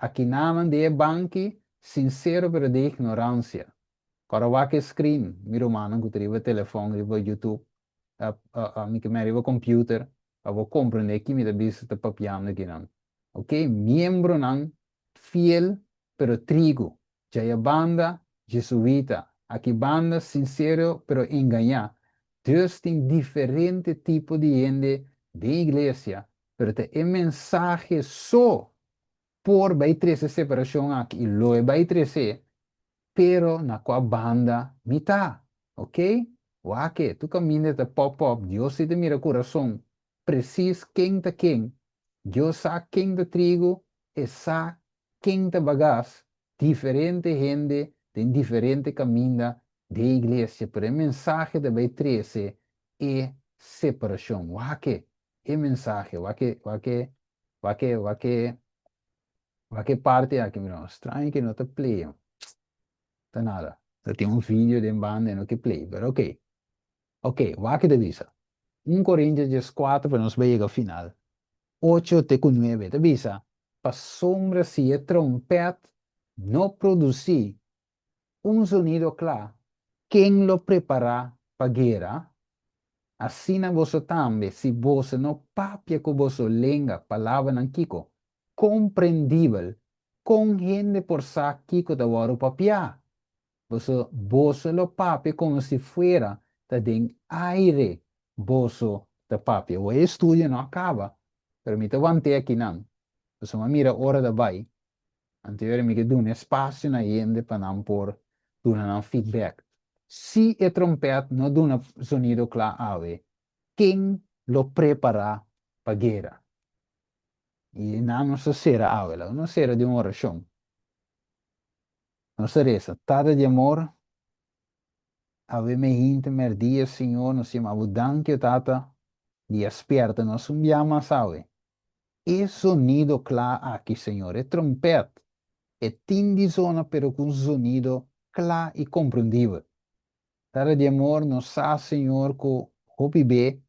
Akinanan di e banki, sinsero pero di ignoransia. Kòrda wak e screen, mi rumannan ku ta riba telefòn, riba YouTube, mi ke men riba computer, pa bo komprendé ki mi ta bisa ta papiando akinan. Ok, miembronan fiel pero trigu, djaya banda jesuita, aki banda sinsero pero engañá. Dus tin diferente tipo di hende den iglesia, pero ta e mensahe so por bai trese separashon aki i lo e bai trese, pero na kua banda mi ta? Ok? Wak e, tur kaminda ta pop pop, Dios si ta mira kurason, presis ken ta ken, Dios sa ken ta trigu, e sa ken ta bagas, diferente hende den diferente kaminda den iglesia, pero e mensahe ta bai trese e separashon. Wak e, e mensahe, wak e, wak e, wak e, wak e, wak e parti aki, mira, straño ke no ta play, ta nada, ta tin un video den banda e no ke play, pero ok, ok, wak e ta bisa, 1 Korintios 14 pa nos bai yega final, ocho te ku nuebe, ta bisa, pasobra si e trompèt no produsí un zonido kla, ken lo prepará pa guera? Asina boso tambe, si boso no papia ku boso lenga palabranan kiko? Komprendibel, kon hende por sa kiko ta wòrdu papiá? Boso, boso lo papia komo si fuera ta den aire boso ta papia. Awor e estudio no a kaba, pero mi ta want'é akinan, pasobra mi a mira ora ta bai. Anto yora mi ke duna espasio na hende pa nan por duna nan feedback. Si e trompèt no duna zonido kla awe, ken lo prepará pa guera? I nan nos ta sera awe, laga nos sera den un orashon. Nos ta resa, Tata di amor, awe mehinte mèrdia, Señor, nos yama Bo danki, o Tata, di a spièrta nos un bia mas awe. E zonido kla aki, Señor, e trompèt, e tin di zona pero ku un zonido kla i komprendibel. Tata di amor, nos sa, Señor, ku hopi be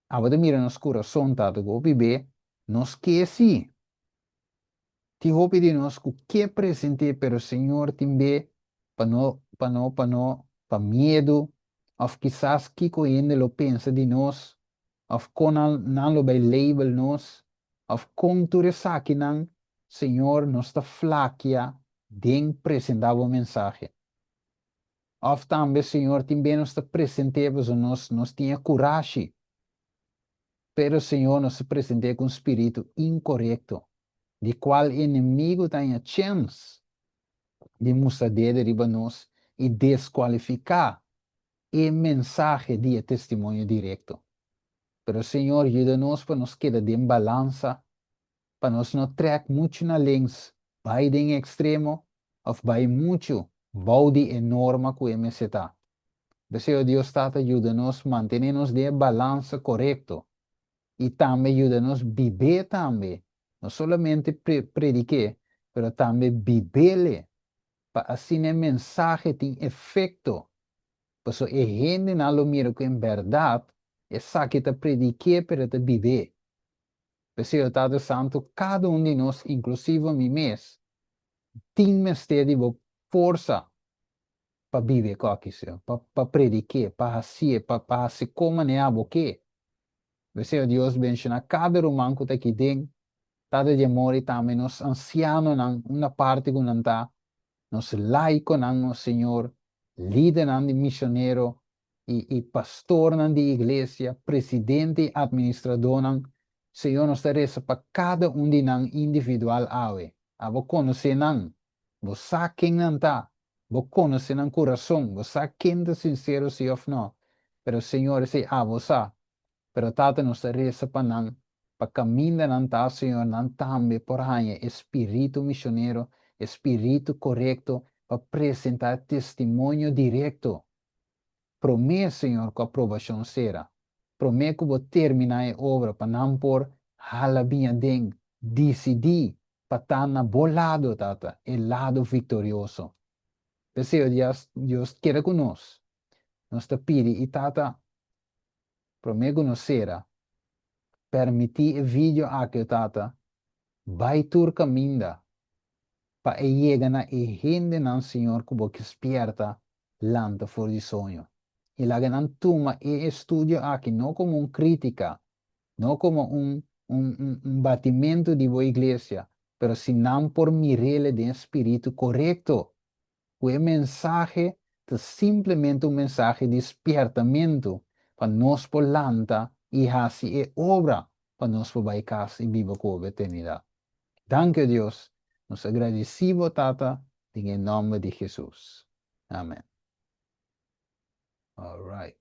Abo ta mira nos kurason, Tata, ku hopi be nos ke si. Tin hopi di nos ku ke present'é, pero Señor tin be pa no, pa no, pa no, pa miedu, òf kisas kiko hende lo pensa di nos, òf kon nan nan lo bai label nos, òf kon tur esakinan, Señor, nos ta flakia den presentá bo mensahe. Òf tambe, Señor, tin be nos ta present'é pasobra nos nos tin e kurashi. Pero Señor nos ta present'é ku un spiritu inkorekto, di kual e enemigu ta haña chèns di mustra dede riba nos i deskualifiká e mensahe di e testimonio direkto. Pero Señor yuda nos pa nos keda den balansa, pa nos no trèk muchu na links bai den e ekstremo òf bai muchu bou di e norma ku e mester ta. P'esei, o Dios Tata, yuda nos mantené nos den e balansa korekto i tambe yuda nos bib'é tambe, no solamente predik'é, pero tambe bib'é pa asina e mensahe tin efekto, pasobra e hendenan lo mira ku en bèrdat esaki ta predik'é pero e ta bib'é. P'esei, o Tata Santu, kada un di nos, inklusivo mi mes, tin mester di bo forsa pa biba e koki, Señor, pa pa predik'é, pa hasié, pa pa hasi kon manera abo ke. P'esei, o Dios, benshoná kada ruman ku ta aki den, Tata di amor, i tambe nos ansianonan, unda parti ku nan ta, nos laikonan, o Señor, lidernan di misionero i i pastornan di iglesia, presidente i administradónan, Señor, nos ta resa pa kada un di nan individual awe. Abo konosé nan. Bo sa ken nan ta. Bo konosé nan kurason. Bo sa ken ta sinsero si òf nò. Pero, Señor, esei abo sa. Pero Tata nos ta resa pa nan, pa kaminda nan ta, Señor, nan tambe por haña e spiritu misionero, e spiritu korekto pa presentá e testimonio direkto. Promé, Señor, ku aprobashon sera. Promé ku bo terminá e obra pa nan por hala bin aden, disidí pa ta na bo lado, Tata, e lado viktorioso. P'esei, o Dios, Dios keda ku nos. Nos ta pidi i Tata, Promé ku nos sera, permití e video aki o tata bai tur kaminda pa e yega na e hendenan Señor ku bo ke spierta lanta for di soño. I laga nan tuma e estudio aki no komo un krítika, no komo un un un batimentu di bo iglesia, pero si nan por mir'ele den e spiritu korekto ku e mensahe ta simplemente un mensahe di spiertamentu pa nos por lanta i hasi e obra pa nos por bai kas i biba ku bo eternidat. Danki, o Dios, nos a gradisí bo, Tata, den e nòmber di Hesus. Amen. All right.